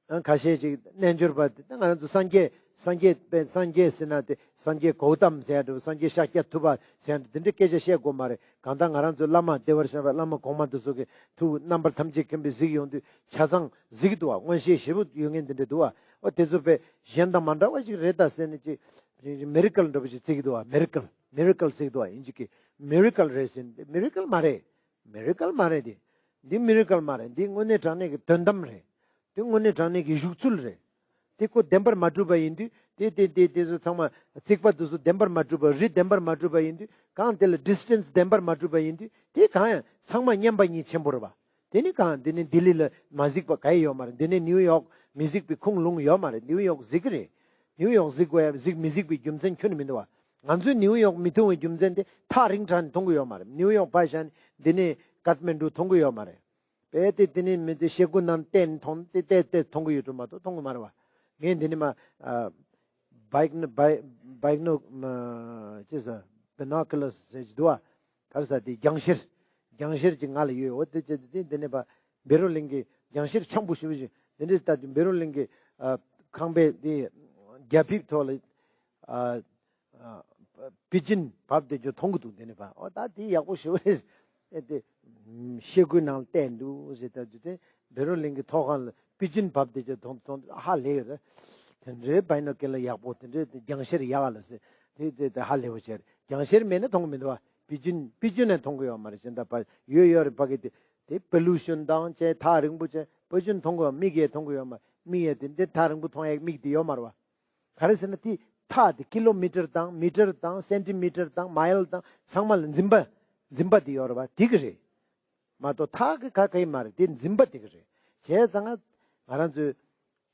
ཨ་ཁ་ཤས་ཅིག་རྣལ་འབྱོར་པ་དེ་ད་ང་རང་ཚོ་སངས་རྒྱས་སངས་རྒྱས་པའི་སངས་རྒྱས་ཟེར་ན་དེ་སངས་རྒྱས་གོའུ་ཏམ་ཟེར་ཡ་འདྲ་བོ། སངས་རྒྱས་ཤཱཀྱ་ཐུབ་པ་ཟེར་ཡ་འདྲ་དེ་འདྲའི་སྐད་ཆ་བཤད་དགོས་མ་རེད། གང་ལྟར་ང་རང་ཚོའི་བླ་མ་བདེ་བར་གཤེགས་པའི་བླ་མ་གོང་མ་དེ་ཚོ་གི་ཐུགས་རྣམ་པར་ཐམས་ཅད་མཁྱེན་པས་གཟིགས་ཡོང་དུས་ཆ་ཚང་གཟིགས་འདུག་བ། མངོན་ཤེས་ཞེ་པོ་ཡོད་མཁན་དེ་འདྲ་འདུག་བ། ཨོ་དེ་ཚོ་དཔེ་གཞན་དང་མ་འདྲ་བ་ཞིག་རེད་ད་ཟེར་ནས་ཅིག་མི་རི་ཀལ་འདྲ་པོ་ཞིག་བརྩི་གི་འདུག་བ། མི་རི་ཀལ་མི་རི་ཀལ་ཟེར་གི་འདུག་བ། དབྱིན་ཇི་གི་མི་རི་ཀལ་རེད་ཟེར་ནས། མི་རི་ཀལ་མ་རེད། མི་རི་ཀལ་མ་རེད་དེ། འདི་མི་རི་ཀལ་མ་རེད། འདི་དངོས་གནས་དྲང་གནས་ཀྱི་དོན་དམ་རེད། དེ་དངོས་གནས་དྲང་གནས་ཀྱི་བཞུགས་ཚུལ་རེད། དེ་ཁོ་བདེན་པར་མ་གྲུབ་པ་ཡིན་དུས་དེ་དེ་དེ་དེ་ཚོ་ཚང་མ་རྩིག་པ་དེ་ཚོ་བདེན་པར་མ་གྲུབ་པ། རི་བདེན་པར་མ་གྲུབ་པ་ཡིན་དུས་གང་དེ་ལ་ཌི་སི་ཊེན་སི་བདེན་པར་མ་གྲུབ་པ་ཡིན་དུས་དེ་གང་ཡང་ཚང་མ་མཉམ་པ་ཉིད་ཆེན་པོ་རེད་པ། དེ་ནི་གང་དེ་ནི་ལྡི་ལི་ལ་མ་གཟིགས་པ་ག་ཡི་ཡོད་མ་རེད། འདི་ནི་ནིའུ་ཡོག་མི་གཟིགས་པའི་ཁུངས་ལུང་ཡོད་མ་རེད། ནིའུ་ཡོག་གཟིགས་ཀྱི་རེད། ནིའུ་ཡོག་གཟིགས་དགོས་ཡ་གཟིགས་མི་གཟིགས་པའི་རྒྱུ་མཚན་ཁྱོན་ནས་མི་འདུག་བ། ང་ཚོས་ནིའུ་ཡོག་མི་མཐོང་བའི་རྒྱུ་མཚན་དེ་ཐག་རིང་དྲགས་ནས་མཐོང་གི་ཡོད་མ་རེད། ནིའུ་ཡོག་ཕར་བཞག་ནས་འདི་ནས་ཀཏ་མན་ཌུ་མཐོང་གི་ཡོད་མ་རེད། དཔེ་དེ་དེ་ནས་མི་དེ་ཤེལ་སྒོ་ནང་བལྟས་ནས་མཐོང་དེ་བལྟས་བལྟས་མཐོང་གི་ཡོད་འགྲོ་མ་གཏོགས་མཐོང་གི་མ་རེད་བ། ངས་འདི་ནས་མ་ཨ་བའི་ནོ་བའི་བའི་ནོ་ཅི་ཟེར་བའི་ནོ་ཀུ་ལར་ཟེར་གྱི་འདུག་བ། ག་རེ་ཟེར་དེ་རྒྱང་ཤེལ། རྒྱང་ཤེལ་གྱི་ང་ལ་ཡོད། འོ་དེ་ཅི་དེ་འདི་ནས་པ་བཻ་རོ་གླིང་གི་རྒྱང་ཤེལ་ཆེན་པོ་ཞེ་པོ་ཞིག་དེ་འདྲས་ལྟ་དུས་བཻ་རོ་གླིང་གི་ཨ་ཁང་པའི་དེ་རྒྱ་ཕིབས་ཐོག་ལ་ཨ་པི་ཇིན་བབས་བསྡད་རྒྱུ་མཐོང་གི་འདུག་འདི་ནས་པ། ཨོ་ད་དེ་ཡག་པོ་ཞེ་པོ་རེད། ཨེ་དེ་ཤེལ་སྒོའི་ནང་ལ་བལྟས་འདུག་ཟེར་ལྟ་དུས་དེ་བཻ་རོ་གླིང་གི་ཐོག་ཁང་ལ་པི་ཇིན་བབས་བསྡད་རྒྱུ་མཐོང་མཐོང་དུས་ཧ་ལས་ཡོད་རེད། དེ་འདྲའི་བའི་ནོ་ཀུ་ལར་ཡག་པོ་དེ་འདྲའི་དེ་རྒྱང་ཤེལ་ཡག་ལ་ཟེར་དེ་དེ་དེ་ཧ་ལས་པོ་བྱས་རེད། རྒྱང་ཤེལ་མེད་ན་མཐོང་གི་མི་འདུག་བ། པི་ཇིན་པི་ཇིན་ནས་མཐོང་གི་ཡོད་མ་རེད། གཞན་དག་པ་ཡོད་ཡོད་རེད། ཕ་གི་དེ་དེ་པོ་ལུ་ཤན་དང་བཅས་ཐག་རིང་པོ་བཅས་པི་ཇིན་མཐོང་གི་ཡོད། མིག་ཡས་མཐོང་གི་ཡོད་མ་རེད། མིག་ཡས་དེ་འདི་ཐག་རིང་པོ་མཐོང་ཡས་མིག་དེ་ཡོད་མ་རེད་བ། ག་རེ་ཟེར་ན་དེ་ཐག་དེ་ཀི་ལོ་མི་ཊར་དང་མི་ཊར་དང་སེན་ཊི་མི་ཊར་དང་མའི་ལ་དང་ཚང་མ་ལ་འཛིན་པ་འཛིན་པ་དེ་ཡོད་རེད་བ། དེ་གི་རེད་མ་གཏོགས་ཐག་གི་ག་ག་ཡི་མ་རེད། དེ་འཛིན་པ་དེ་གི་རེད། བྱས་ཙང་ང་རང་ཚོའི་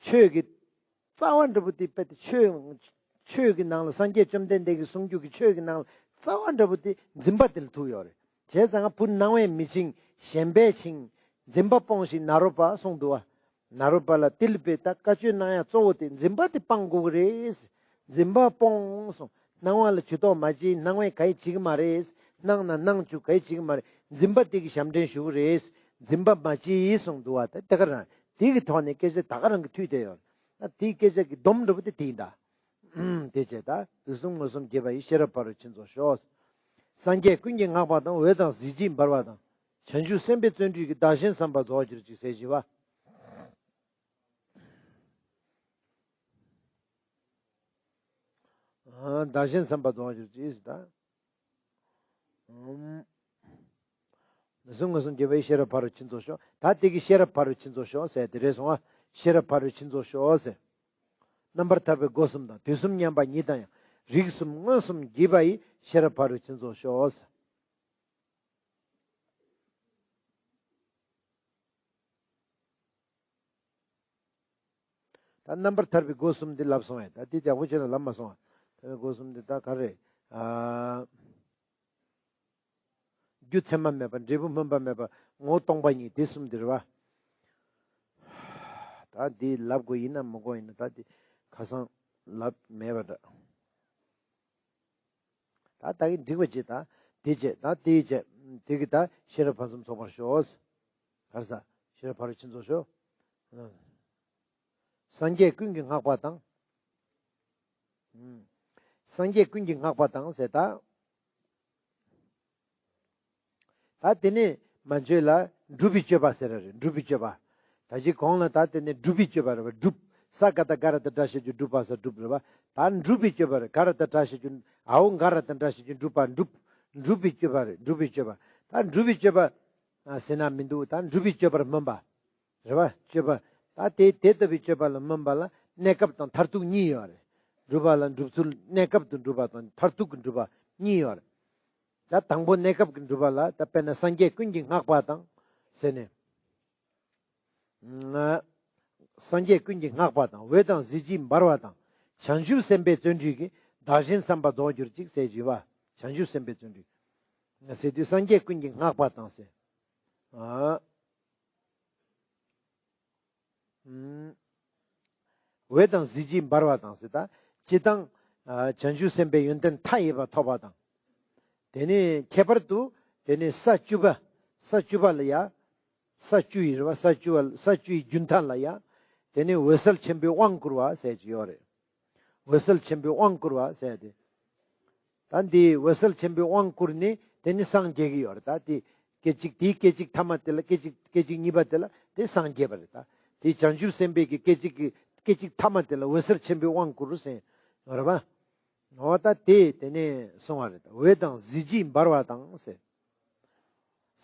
ཆོས་ཀྱི་རྩ་བ་འདྲ་པོ་དེ་དཔེ་དེ་ཆོས་ཆོས་ཀྱི་ནང་ལ་སངས་རྒྱས་བཅོམ་ལྡན་འདས་ཀྱི་གསུང་རྒྱུ་གི་ཆོས་ཀྱི་ནང་ལ་རྩ་བ་འདྲ་པོ་དེ་འཛིན་པ་དེ་ལ་ཐུག་ཡོད་རེད། བྱས་ཙང་བུ་སྣང་བས་མི་འཆིང་ཞེན་པས་འཆིང་། འཛིན་པ་སྤོངས་ཤིག་ནཱ་རོ་པ་གསུངས་འདུག་བ། ནཱ་རོ་པ་ལ་ཏི་ལི་པས་ད་བཀའ་ཆོས་གནང་ཡ་གཙོ་བོ་དེ་འཛིན་པ་དེ་སྤང་དགོས་ཀྱི་རེད། འཛིན་པ་སྤོངས་གསུངས། སྣང་བ་ལ་ཇུས་གཏོགས་མ་བྱེད། སྣང་བས་ག་ཡི་བྱེད་ཀྱི་མ་རེད། སྣང་ན་སྣང་བཅུག་ག་ཡི་བྱེད་ཀྱི་མ་རེད། འཛིན་པ་དེ་གི་ཞབས་འདྲེན་ཞུ་གི་རེད། འཛིན་པ་མ་བྱེད་གསུངས་འདུག་བ། ད་དེ་ག་རང་དེ་གི་ཐོག་ནས་སྐད་ཆ་ད་ག་རང་གི་མཐུད་དེ་ཡོད། ད་དེའི་སྐད་ཆ་གི་སྡོམ་འདྲ་པོ་དེ་དེ་ཡིན་ད། ཨུམ། དེ་བྱས་ད་དུས་གསུམ་མངོན་སུམ་བརྒྱད་པ་ཡི་ཤེས་རབ་ཕ་རོལ་ཕྱིན་རྫོགས་ཤོག། སངས་རྒྱས་ཀུན་གྱིས་བསྔགས་པ་དང་། འོད་དང་གཟི་བརྗིད་འབར་བ་དང་། བྱང་ཆུབ་སེམས་དཔའི་བརྩོན་འགྲུས་ཀྱིས། བདག་གཞན་བསམ་པ་རྫོགས་གྱུར་ཅིག་ཟེར་བཞི་པ། ཨ་བདག་གཞན་བསམ་པ་རྫོགས་གྱུར་ཅིག་ཟེར་ད། ཨུམ། ནི་གསུམ་མངོན་སུམ་བརྗོད་པ་ཡིས། ཤེས་རབ་ཕ་རོལ་ཕྱིན་རྫོགས་ཤོག་ད་དེ་གིས་ཤེས་རབ་ཕ་རོལ་ཕྱིན་རྫོགས་ཤོག་ཟེར་དེ་རེད་སོང་ཨ། ཤེས་རབ་ཕ་རོལ་ཕྱིན་རྫོགས་ཤོག་ཟེར། རྣམ་པར་ཐར་པའི་སྒོ་གསུམ་དང་། དུས་གསུམ་མཉམ་པ་ཉིད་དང་ཡང་། རིགས་གསུམ་མངོན་སུམ་བགྱིས་པ་ཡིས། ཤེས་རབ་ཕ་རོལ་ཕྱིན་རྫོགས་ཤོག་ད་རྣམ་པར་ཐར་པའི་སྒོ་གསུམ་འདི་ལབ་སོང་བས། ད་འདི་ཡག་པོ་བྱས་ན་ལབ་མ་སོང་བ། ཐར་པའི་སྒོ་གསུམ་འདི་ད་ག་རེ། ཨ། རྒྱུ་མཚན་མ་མེད་པ། འབྲས་བུ་སྨོན་པ་མེད་པ། ངོ་བོ་སྟོང་པ་ཉིད། དེ་གསུམ་འདི་རེད་བ། ད་འདི་ལབ་དགོས་ཡིན་ན་མི་དགོས་ཡིན་ན། ད་འདི་ཁ་སང་ལབ་མེད་པ་འདྲ། ད་ད་གིན་འགྲིག་པ་བྱེད་ད། དེ་བྱེད་ད། དེ་བྱེད། དེ་གི་ད་ཤེས་རབ་ཕུན་སུམ་ཚོགས་པར་ཤོག་ག་རེ་ཟ། ཤེས་རབ་ཕ་རོལ་ཕྱིན་རྫོགས་ཤོག་སངས་རྒྱས་ཀུན་གྱིས་བསྔགས་པ་དང་། སངས་རྒྱས་ཀུན་གྱིས་བསྔགས་པ་དང་ཟེར་ད། ད་དེ་ནས་མ་བརྗོད་ལ་སྒྲུབ་པའི་སྤྱོད་པ་ཟེར་ར་རེད། སྒྲུབ་པའི་སྤྱོད་པ། ད་ཅི་གོང་ལ་ད་དེ་ནས་སྒྲུབ་པའི་སྤྱོད་པ་རེད་བ། སྒྲུབ། ས་ག་བཏགས་སྒ་ར་བཏགས་སྒྲ་བཞག་རྒྱུ་སྒྲུབ་པ་ས་སྒྲུབ་རེད་བ། ད་སྒྲུབ་པའི་སྤྱོད་པ་རེད། ག་ར་བཏགས་གྲ་བཞག་རྒྱུ། འའོ་ག་ར་བཏགས་འགྲ་བཞག་རྒྱུ་སྒྲུབ་པ། སྒྲུབ། སྒྲུབ་པའི་སྤྱོད་པ་རེད། སྒྲུབ་པའི་སྤྱོད་པ། ད་སྒྲུབ་པའི་སྤྱོད་པ། ཨ། ཟེར་ན་མི་འདུག་ད་སྒྲུབ་པའི་སྤྱོད་པར་སྨོན་པ། རེད་བ། སྤྱོད་པ། ད་དེ་དེ་ལྟ་བུའི་སྤྱོད་པ་ལ་སྨོན་པ་ལ་གནས་སྐབས་དང་མཐར་ཐུག་གཉིས་ཡོད་རེད། སྒྲུབ་པ་ལ་སྒྲུབ་ཚུལ། གནས་སྐབས་ཏུ་སྒྲུབ་པ་དང་མཐར་ཐུག་གི་སྒྲུབ་པ་གཉིས་ཡོད་རེད། ད་དང་པོ་གནས་སྐབས་ཀྱི་སྒྲུབ་པ་ལ། ད་དཔེར་ན་སངས་རྒྱས་ཀུན་གྱིས་བསྔགས་པ་དང་ཟེར་ནས། སངས་རྒྱས་ཀུན་གྱིས་བསྔགས་པ་དང་། འོད་དང་གཟི་བརྗིད་འབར་བ་དང་། བྱང་ཆུབ་སེམས་དཔའི་བརྩོན་འགྲུས་ཀྱིས། བདག་གཞན་བསམ་པ་རྫོགས་གྱུར་ཅིག་ཟེར་གྱི་བ། བྱང་ཆུབ་སེམས་དཔའི་བརྩོན་འགྲུས་ཟེར་དུས་སངས་རྒྱས་ཀུན་གྱིས་བསྔགས་པ་དང་ཟེར། ཨ། འོད་དང་གཟི་བརྗིད་འབར་བ་དང་ཟེར་ད། སྤྱིར་བཏང་། ཨ། བྱང་ཆུབ་སེམས་དཔའི་ཡོན་ཏན་མཐའ་ཡས་པ་ཐོབ་པ་དང་། དེ་ནས་ཁྱད་པར་དུ་དེ་ནས་ས་བཅུ་པ། ས་བཅུ་པ་ལ་ཡ། ས་བཅུ་ཡི་རེད་བ། ས་བཅུ་པ། ས་བཅུ་ཡི་རྒྱུན་མཐའ་ལ་ཡ། དེ་ནས་འོད་གསལ་ཆེན་པོའི་དབང་བསྐུར་བ་ཟེར་གྱི་ཡོད་རེད། འོད་གསལ་ཆེན་པོའི་དབང་བསྐུར་བ་ཟེར་ཏེ། ད་འདི་འོད་གསལ་ཆེན་པོའི་དབང་བསྐུར་ནས་དེ་ནི་སངས་རྒྱས་ཀྱི་ཡོད་རེད། ད་དེ་སྐད་ཅིག་དེའི་སྐད་ཅིག་ཐ་མ་དེ་ལ། སྐད་ཅིག་སྐད་ཅིག་གཉིས་པ་དེ་ལ་དེ་སངས་རྒྱས་པ་རེད། ད་དེ་བྱང་ཆུབ་སེམས་དཔའི་གི་སྐད་ཅིག་གི་སྐད་ཅིག་ཐ་མ་དེ་ལ་འོད་གསལ་ཆེན་པོའི་དབང་བསྐུར་ཟེར་ཡོད་རེད་བ། འོ་ད་དེ་དེ་ནས་གསུངས་པ་རེད། འོད་དང་གཟི་བརྗིད་འབར་བ་དང་ཟེར།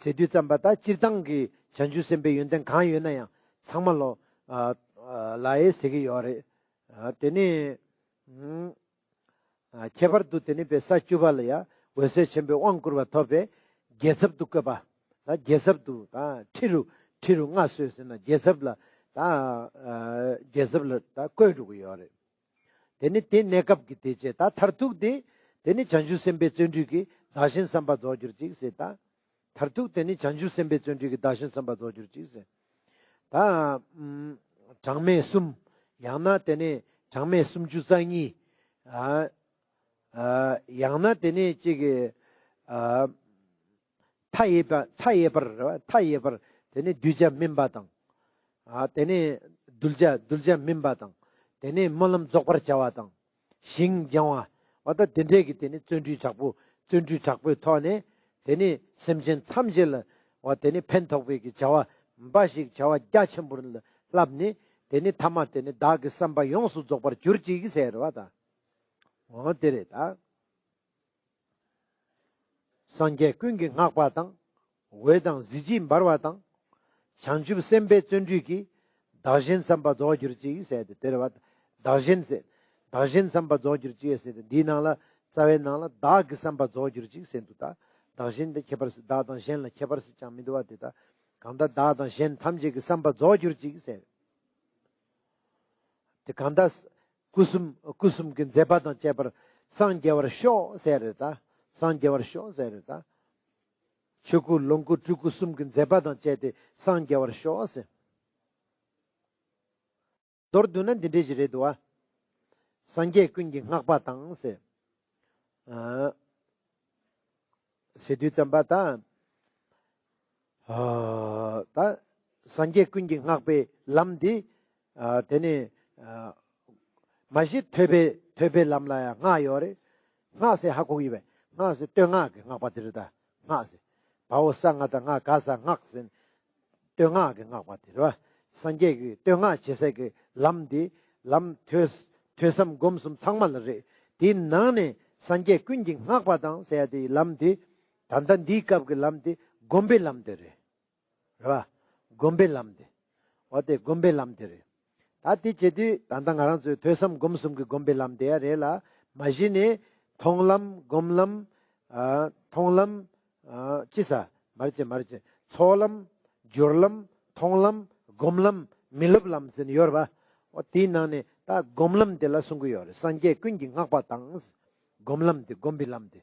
ཟེར་དུས་ཙམ་པ་ད་སྤྱིར་བཏང་གི་བྱང་ཆུབ་སེམས་དཔའི་ཡོན་ཏན་གང་ཡོད་ན་ཡང་ཚང་མ་ལོ། ཨ། ཨ། ལ་ཡེ་ཟེར་གྱི་ཡོད་རེད། ཨ། དེ་ནས། ཨ། ཨ། ཁྱད་པར་དུ་དེ་ནས་པའི་ས་བཅུ་པ་ལ་ཡང་འོད་གསལ་ཆེན་པོའི་དབང་བསྐུར་བ་ཐོབ་པའི་རྒྱལ་ཚབ་ཏུ་བཀོད་པ། ད་རྒྱལ་ཚབ་ཏུ། ད་ཁྲི་རུ། ཁྲི་རུ་མངའ་གསོལ་ཟེར་ན་རྒྱལ་ཚབ་ལ། ད། ཨ། རྒྱལ་ཚབ་ལ་ད་བཀོད་འགྲོ་གི་ཡོད་རེད། དེ་ནི་དེ་གནས་སྐབས་ཀྱི་དེ་བྱས། ད་མཐར་ཐུག་དེ། དེ་ནི་བྱང་ཆུབ་སེམས་དཔའི་བརྩོན་འགྲུས་ཀྱིས་བདག་གཞན་བསམ་པ་རྫོགས་གྱུར་ཅིག་ཟེར། ད་མཐར་ཐུག་དེ་ནི་བྱང་ཆུབ་སེམས་དཔའི་བརྩོན་འགྲུས་ཀྱིས་བདག་གཞན་བསམ་པ་རྫོགས་གྱུར་ཅིག་ཟེར། ད་ཨམ། གྲངས་མེད་གསུམ། ཡང་ན་དེ་ནི་གྲངས་མེད་སུམ་ཅུ་རྩ་གཉིས། ཨ། ཨ། ཡང་ན་དེ་ནི་གཅིག་གི། ཨ། མཐའ་ཡས་པ། མཐའ་ཡས་པར་རེད་བ། མཐའ་ཡས་པར་དེ་ནི་གདུལ་བྱ་སྨིན་པ་དང་། ཨ། དེ་ནི་གདུལ་བྱ། གདུལ་བྱ་སྨིན་པ་དང་། དེ་ནི་སྨོན་ལམ་རྫོགས་པར་བྱ་བ་དང་། ཞིང་སྦྱང་བ། འོ་ད་དེ་འདྲས་ཀྱི་དེ་ནི་བརྩོན་འགྲུས་དྲག་པོ། བརྩོན་འགྲུས་དྲག་པོའི་ཐོག་ནས་དེ་ནི་སེམས་ཅན་ཐམས་ཅད་ལ། འོ་དེ་ནི་ཕན་ཐོགས་པའི་གི་བྱ་བ་འབའ་ཞིག། བྱ་བ་རྒྱ་ཆེན་པོ་ལ་བསླབས་ནས། དེ་ནི་ཐ་མ་དེ་ནི་བདག་གི་བསམ་པ་ཡོངས་སུ་རྫོགས་པར་གྱུར་ཅིག་ཟེར་བ་དང་། འོ་དེ་རེད་ད། སངས་རྒྱས་ཀུན་གྱིས་བསྔགས་པ་དང་། འོད་དང་གཟི་བརྗིད་འབར་བ་དང་། བྱང་ཆུབ་སེམས་དཔའི་བརྩོན་འགྲུས་ཀྱིས། བདག་གཞན་བསམ་པ་རྫོགས་གྱུར་ཅིག་ཟེར་ཏེ་དེ་རེད་བ། བདག་གཞན་ཟེར། བདག་གཞན་བསམ་པ་རྫོགས་གྱུར་ཅིག་ཟེར་ཏེ། འདིའི་ནང་ལ་རྩ་བའི་ནང་ལ་བདག་གི་བསམ་པ་རྫོགས་གྱུར་ཅིག་ཟེར་འདུག་ད་བདག་གཞན་དེ་ཁྱད་པར་སྲིད། བདག་དང་གཞན་ལ་ཁྱད་པར་སྲིད་ཀྱང་མི་འདུག་བ། དེ་ད་གང་ལྟར་བདག་དང་གཞན་ཐམས་ཅད་ཀྱི་བསམ་པ་རྫོགས་གྱུར་ཅིག་ཟེར། དེ་གང་ལྟར། སྐུ་གསུམ། སྐུ་གསུམ་གྱི་མཛད་པ་དང་བཅས་པར་སངས་རྒྱ་བར་ཤོག་ཟེར་རེད་ད། སངས་རྒྱ་བར་ཤོག་ཟེར་རེད་ད། ཆོས་སྐུ་ལོངས་སྐུ་སྤྲུལ་སྐུ་གསུམ་གྱི་མཛད་པ་དང་བཅས་ཏེ་སངས་རྒྱ་བར་ཤོག་ཟེར། མདོར་བསྡུ་ན་འདི་འདྲས་ཞིག་རེད་འདུག་བ། སངས་རྒྱས་ཀུན་གྱིས་བསྔགས་པ་དང་ཟེར། ཨ། ཟེར་དུས་ཙམ་པ་དང་། ཨ། ད་སངས་རྒྱས་ཀུན་གྱིས་བསྔགས་པའི་ལམ་འདི། ཨ། དེ་ནི། ཨ། མ་གཞི་ཐོས་པའི། ཐོས་པའི་ལམ་ལ་ཡང་སྔགས་ཡོད་རེད། སྔགས་ཟེར་ཧ་གོ་གི་ཡོད་པས། སྔགས་ཟེར་བསྟོད་བསྔགས་ཀྱི་བསྔགས་པ་དེ་རེད་ད། སྔགས་ཟེར། བ་འོ་ས་ང་བཏགས་སྔ་ག་ས་སྔགས་ཟེར། བསྟོད་བསྔགས་ཀྱི་བསྔགས་པ་དེ་རེད་བ། སངས་རྒྱས་ཀྱི་བསྟོད་བསྔགས་བྱེད་སའི་གི་ལམ་འདི། ལམ་ཐོས། ཐོས་བསམ་སྒོམ་གསུམ་ཚང་མ་ལ་རེད། དེའི་ནང་ནས་སངས་རྒྱས་ཀུན་གྱིས་བསྔགས་པ་དང་ཟེར་ཡ་དེའི་ལམ་འདི། ད་ལྟ་འདིའི་སྐབས་ཀྱི་ལམ་འདི་ སྒོམ་པའི་ལམ་དེ་རེད། རེད་བ། སྒོམ་པའི་ལམ་དེ། འོ་དེ་སྒོམ་པའི་ལམ་དེ་རེད། ད་དེ་བྱེད་དུས་ད་ལྟ་ང་རང་ཚོའི་ཐོས་བསམ་སྒོམ་གསུམ་གྱི་སྒོམ་པའི་ལམ་དེ་ཡང་རེད་ལ། མ་གཞི་ནས་མཐོང་ལམ་སྒོམ་ལམ། ཨ། མཐོང་ལམ། ཨ། ཅི་ཟེར། མར་ཅེ་མར་ཅེ། ཚོགས་ལམ། སྦྱོར་ལམ། མཐོང་ལམ། སྒོམ་ལམ། མི་སློབ་ལམ་ཟེར་ནས་ཡོད་རེད་བ། འོ་དེའི་ནང་ནས་ད་སྒོམ་ལམ་དེ་ལ་གསུང་གི་ཡོད་རེད། སངས་རྒྱས་ཀུན་གྱིས་བསྔགས་པ་དང་། སྒོམ་ལམ་དེ་སྒོམ་པའི་ལམ་དེ།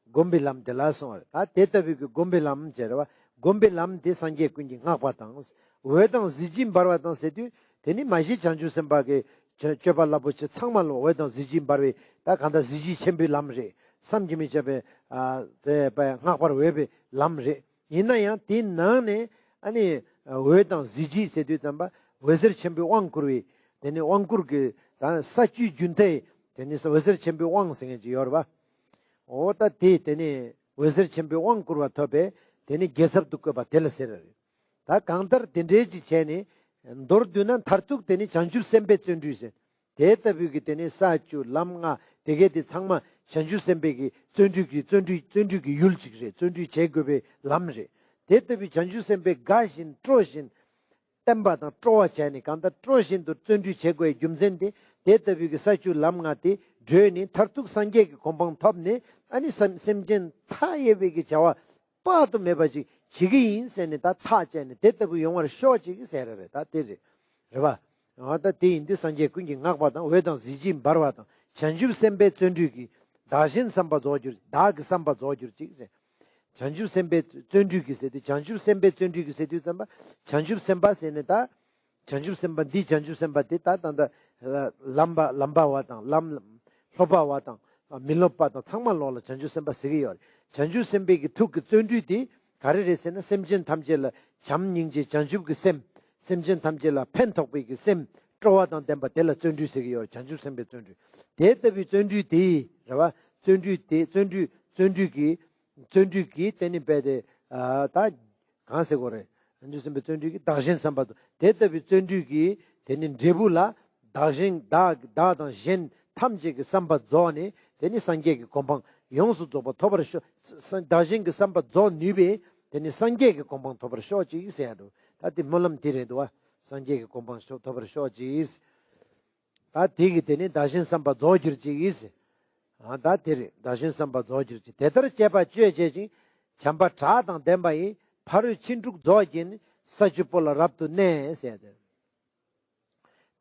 སྒོམ་པའི་ལམ་དེ་ལ་གསུང་བ་རེད། ད་དེ་ལྟ་བུའི་གི་སྒོམ་པའི་ལམ་བྱས་རེད་བ། སྒོམ་པའི་ལམ་དེ་སངས་རྒྱས་ཀུན་གྱིས་བསྔགས་པ་དང་། འོད་དང་གཟི་བརྗིད་འབར་བ་དང་ཟེར་དུས་དེ་ནི་མ་གཞི་བྱང་ཆུབ་སེམས་དཔའ་གི་སྤྱོད་པ་རླབས་པོ་ཆེ་ཚང་མ་ལ་འོད་དང་གཟི་བརྗིད་འབར་བའི། ད་གང་ལྟར་གཟི་བརྗིད་ཆེན་པོའི་ལམ་རེད། བསམ་གྱིས་མི་ཁྱབ་པའི། ཨ། དེ་བསྔགས་པར་འོས་པའི་ལམ་རེད། ཡིན་ན་ཡང་དེའི་ནང་ནས་ཨ་ནི་འོད་དང་གཟི་བརྗིད་ཟེར་དུས་ཙམ་པ་འོད་ཟེར་ཆེན་པོས་དབང་བསྐུར་བའི། དེ་ནི་དབང་བསྐུར་གྱི་ད་ས་བཅུའི་རྒྱུན་མཐའི་དེ་ནི་འོད་ཟེར་ཆེན་པོས་དབང་ཟེར་མཁན་ཅིག་ཡོད་རེད་བ། འོ་ད་དེ་དེ་ནི་འོད་ཟེར་ཆེན་པོས་དབང་བསྐུར་བ་ཐོབ་པས་དེ་ནི་རྒྱལ་ཚབ་ཏུ་བཀོད་པ་དེ་ལ་ཟེར་རེད། ད་གང་ལྟར་དེ་འདྲའི་ཅིག་བྱས་ནས། མདོར་བསྡུས་ན་མཐར་ཐུག་དེ་ནི་བྱང་ཆུབ་སེམས་དཔའི་བརྩོན་འགྲུས་ཟེར། དེ་ལྟ་བུའི་གི་དེ་ནི་ས་བཅུ་ལམ་ལྔ་དེ་གའི་དེ་ཚང་མ་བྱང་ཆུབ་སེམས་དཔའི་གི་བརྩོན་འགྲུས་ཀྱི་བརྩོན་འགྲུས་བརྩོན་འགྲུས་ཀྱི་ཡུལ་ཅིག་རེད། བརྩོན་འགྲུས་བྱེད་དགོས་པའི་ལམ་རེད། དེ་ལྟ་བུའི་བྱང་ཆུབ་སེམས་དཔའི་དགའ་བཞིན་སྤྲོ་བཞིན། བརྟན་པ་དང་སྤྲོ་བ་བྱས་ནས་གང་ལྟར་སྤྲོ་བཞིན་དུ་བརྩོན་འགྲུས་བྱེད་དགོས་པའི་རྒྱུ་མཚན་དེ། དེ་ལྟ་བུའི་གི་ས་བཅུ་ལམ་ལྔ་དེ་བགྲོད་ནས་མཐར་ཐུག་སངས་རྒྱས་ཀྱི་གོ་འཕང་ཐོབ་ནས། ཨ་ནི་སེམས་སེམས་ཅན་མཐའ་ཡས་པའི་གི་བྱ་བ་དཔག་ཏུ་མེད་པ་ཅིག་བྱེད་ཀྱི་ཡིན་ཟེར་ནས་ད་ཐག་བཅད་ནས་དེ་ལྟ་བུ་ཡོང་བར་ཤོག་ཅིག་ཟེར་རེད། ད་དེ་རེད། རེད་བ། འོ་ད་དེ་ཡིན་དུས་སངས་རྒྱས་ཀུན་གྱིས་བསྔགས་པ་དང་། འོད་དང་གཟི་བརྗིད་འབར་བ་དང་། བྱང་ཆུབ་སེམས་དཔའི་བརྩོན་འགྲུས་ཀྱིས། བདག་གཞན་བསམ་པ་རྫོགས་གྱུར། བདག་གི་བསམ་པ་རྫོགས་གྱུར་ཅིག་ཟེར། བྱང་ཆུབ་སེམས་དཔའི་བརྩོན་འགྲུས་ཀྱིས་ཟེར་དུས། བྱང་ཆུབ་སེམས་དཔའི་བརྩོན་འགྲུས་ཀྱིས་ཟེར་དུས་ཙམ་པ། བྱང་ཆུབ་སེམས་དཔའ་ཟེར་ནས་ད། བྱང་ཆུབ་སེམས་དཔའ་འདི་བྱང་ཆུབ་སེམས་དཔའ་དེ་ད་ད་ད་ལམ་པ་ལམ་པ་བ་དང་ལམ་སློབ་པ་བ་དང་མི་སློབ་པ་དང་ཚང་མ་ལོག་ལ་བྱང་ཆུབ་སེམས་དཔའ་ཟེར་གྱི་ཡོད་རེད། བྱང་ཆུབ་སེམས་དཔའི་གི་ཐུགས་ཀྱི་བརྩོན་འགྲུས་དེ་ག་རེ་རེད་ཟེར་ན། སེམས་ཅན་ཐམས་ཅད་ལ་བྱམས་སྙིང་རྗེ་བྱང་ཆུབ་ཀྱི་སེམས། སེམས་ཅན་ཐམས་ཅད་ལ་ཕན་ཐོགས་པའི་གི་སེམས་སྤྲོ་བ་དང་ལྡན་པ་དེ་ལ་བརྩོན་འགྲུས་ཟེར་གྱི་ཡོད་རེད། བྱང་ཆུབ་སེམས་དཔའི་བརྩོན་འགྲུས། དེ་ལྟ་བུའི་བརྩོན་འགྲུས་དེ་རེད་བ། བརྩོན་འགྲུས་དེ་བརྩོན་འགྲུས་བརྩོན་འགྲུས་ཀྱི་བརྩོན་འགྲུས་ཀྱིས་དེ་ནི་རྦད་དེ། ཨ། ད། གང་ཟེར་དགོས་རེད། བྱང་ཆུབ་སེམས་དཔའི་བརྩོན་འགྲུས་ཀྱིས་བདག་གཞན་བསམ་པ་དང་། དེ་ལྟ་བུའི་བརྩོན་འགྲུས་ཀྱི་དེ་ནི་འབྲས་བུ་ལ། བདག་གཞན་བདག་བདག་དང་གཞན་ཐམས་ཅད་ཀྱི་བསམ་པ་རྫོགས་ནས་དེ་ནི་སངས་རྒྱས་ཀྱི་གོ་འཕང་ཡོངས་སུ་རྫོགས་པ་ཐོབ་པར་ཤོག་ས- བདག་གཞན་གྱི་བསམ་པ་རྫོགས་ནུས་པས་དེ་ནི་སངས་རྒྱས་ཀྱི་གོ་འཕང་ཐོབ་པར་ཤོག་ཅིག་ཟེར་ཡ་འདུག་ད་དེ་སྨོན་ལམ་དེ་རེད་འདུག་བ། སངས་རྒྱས་ཀྱི་གོ་འཕང་ཤོག་ཐོབ་པར་ཤོག་ཅིག་ད་དེ་གི་དེ་ནི་བདག་གཞན་བསམ་པ་རྫོགས་གྱུར་ཅིག་ཨ། ད་དེ་རེད། བདག་གཞན་བསམ་པ་རྫོགས་གྱུར་ཅིག་དེ་ལྟར་སྤྱད་པ་སྤྱོད་བྱེད་ཅིང་། བྱམས་པ་བྲག་དང་ལྡན་པ་ཡིས། ཕ་རོལ་ཕྱིན་དྲུག་རྫོགས་བགྱིས་ནས། ས་བཅུ་པོ་ལ་རབ་ཏུ་གནས་ཟེར་ཏེ།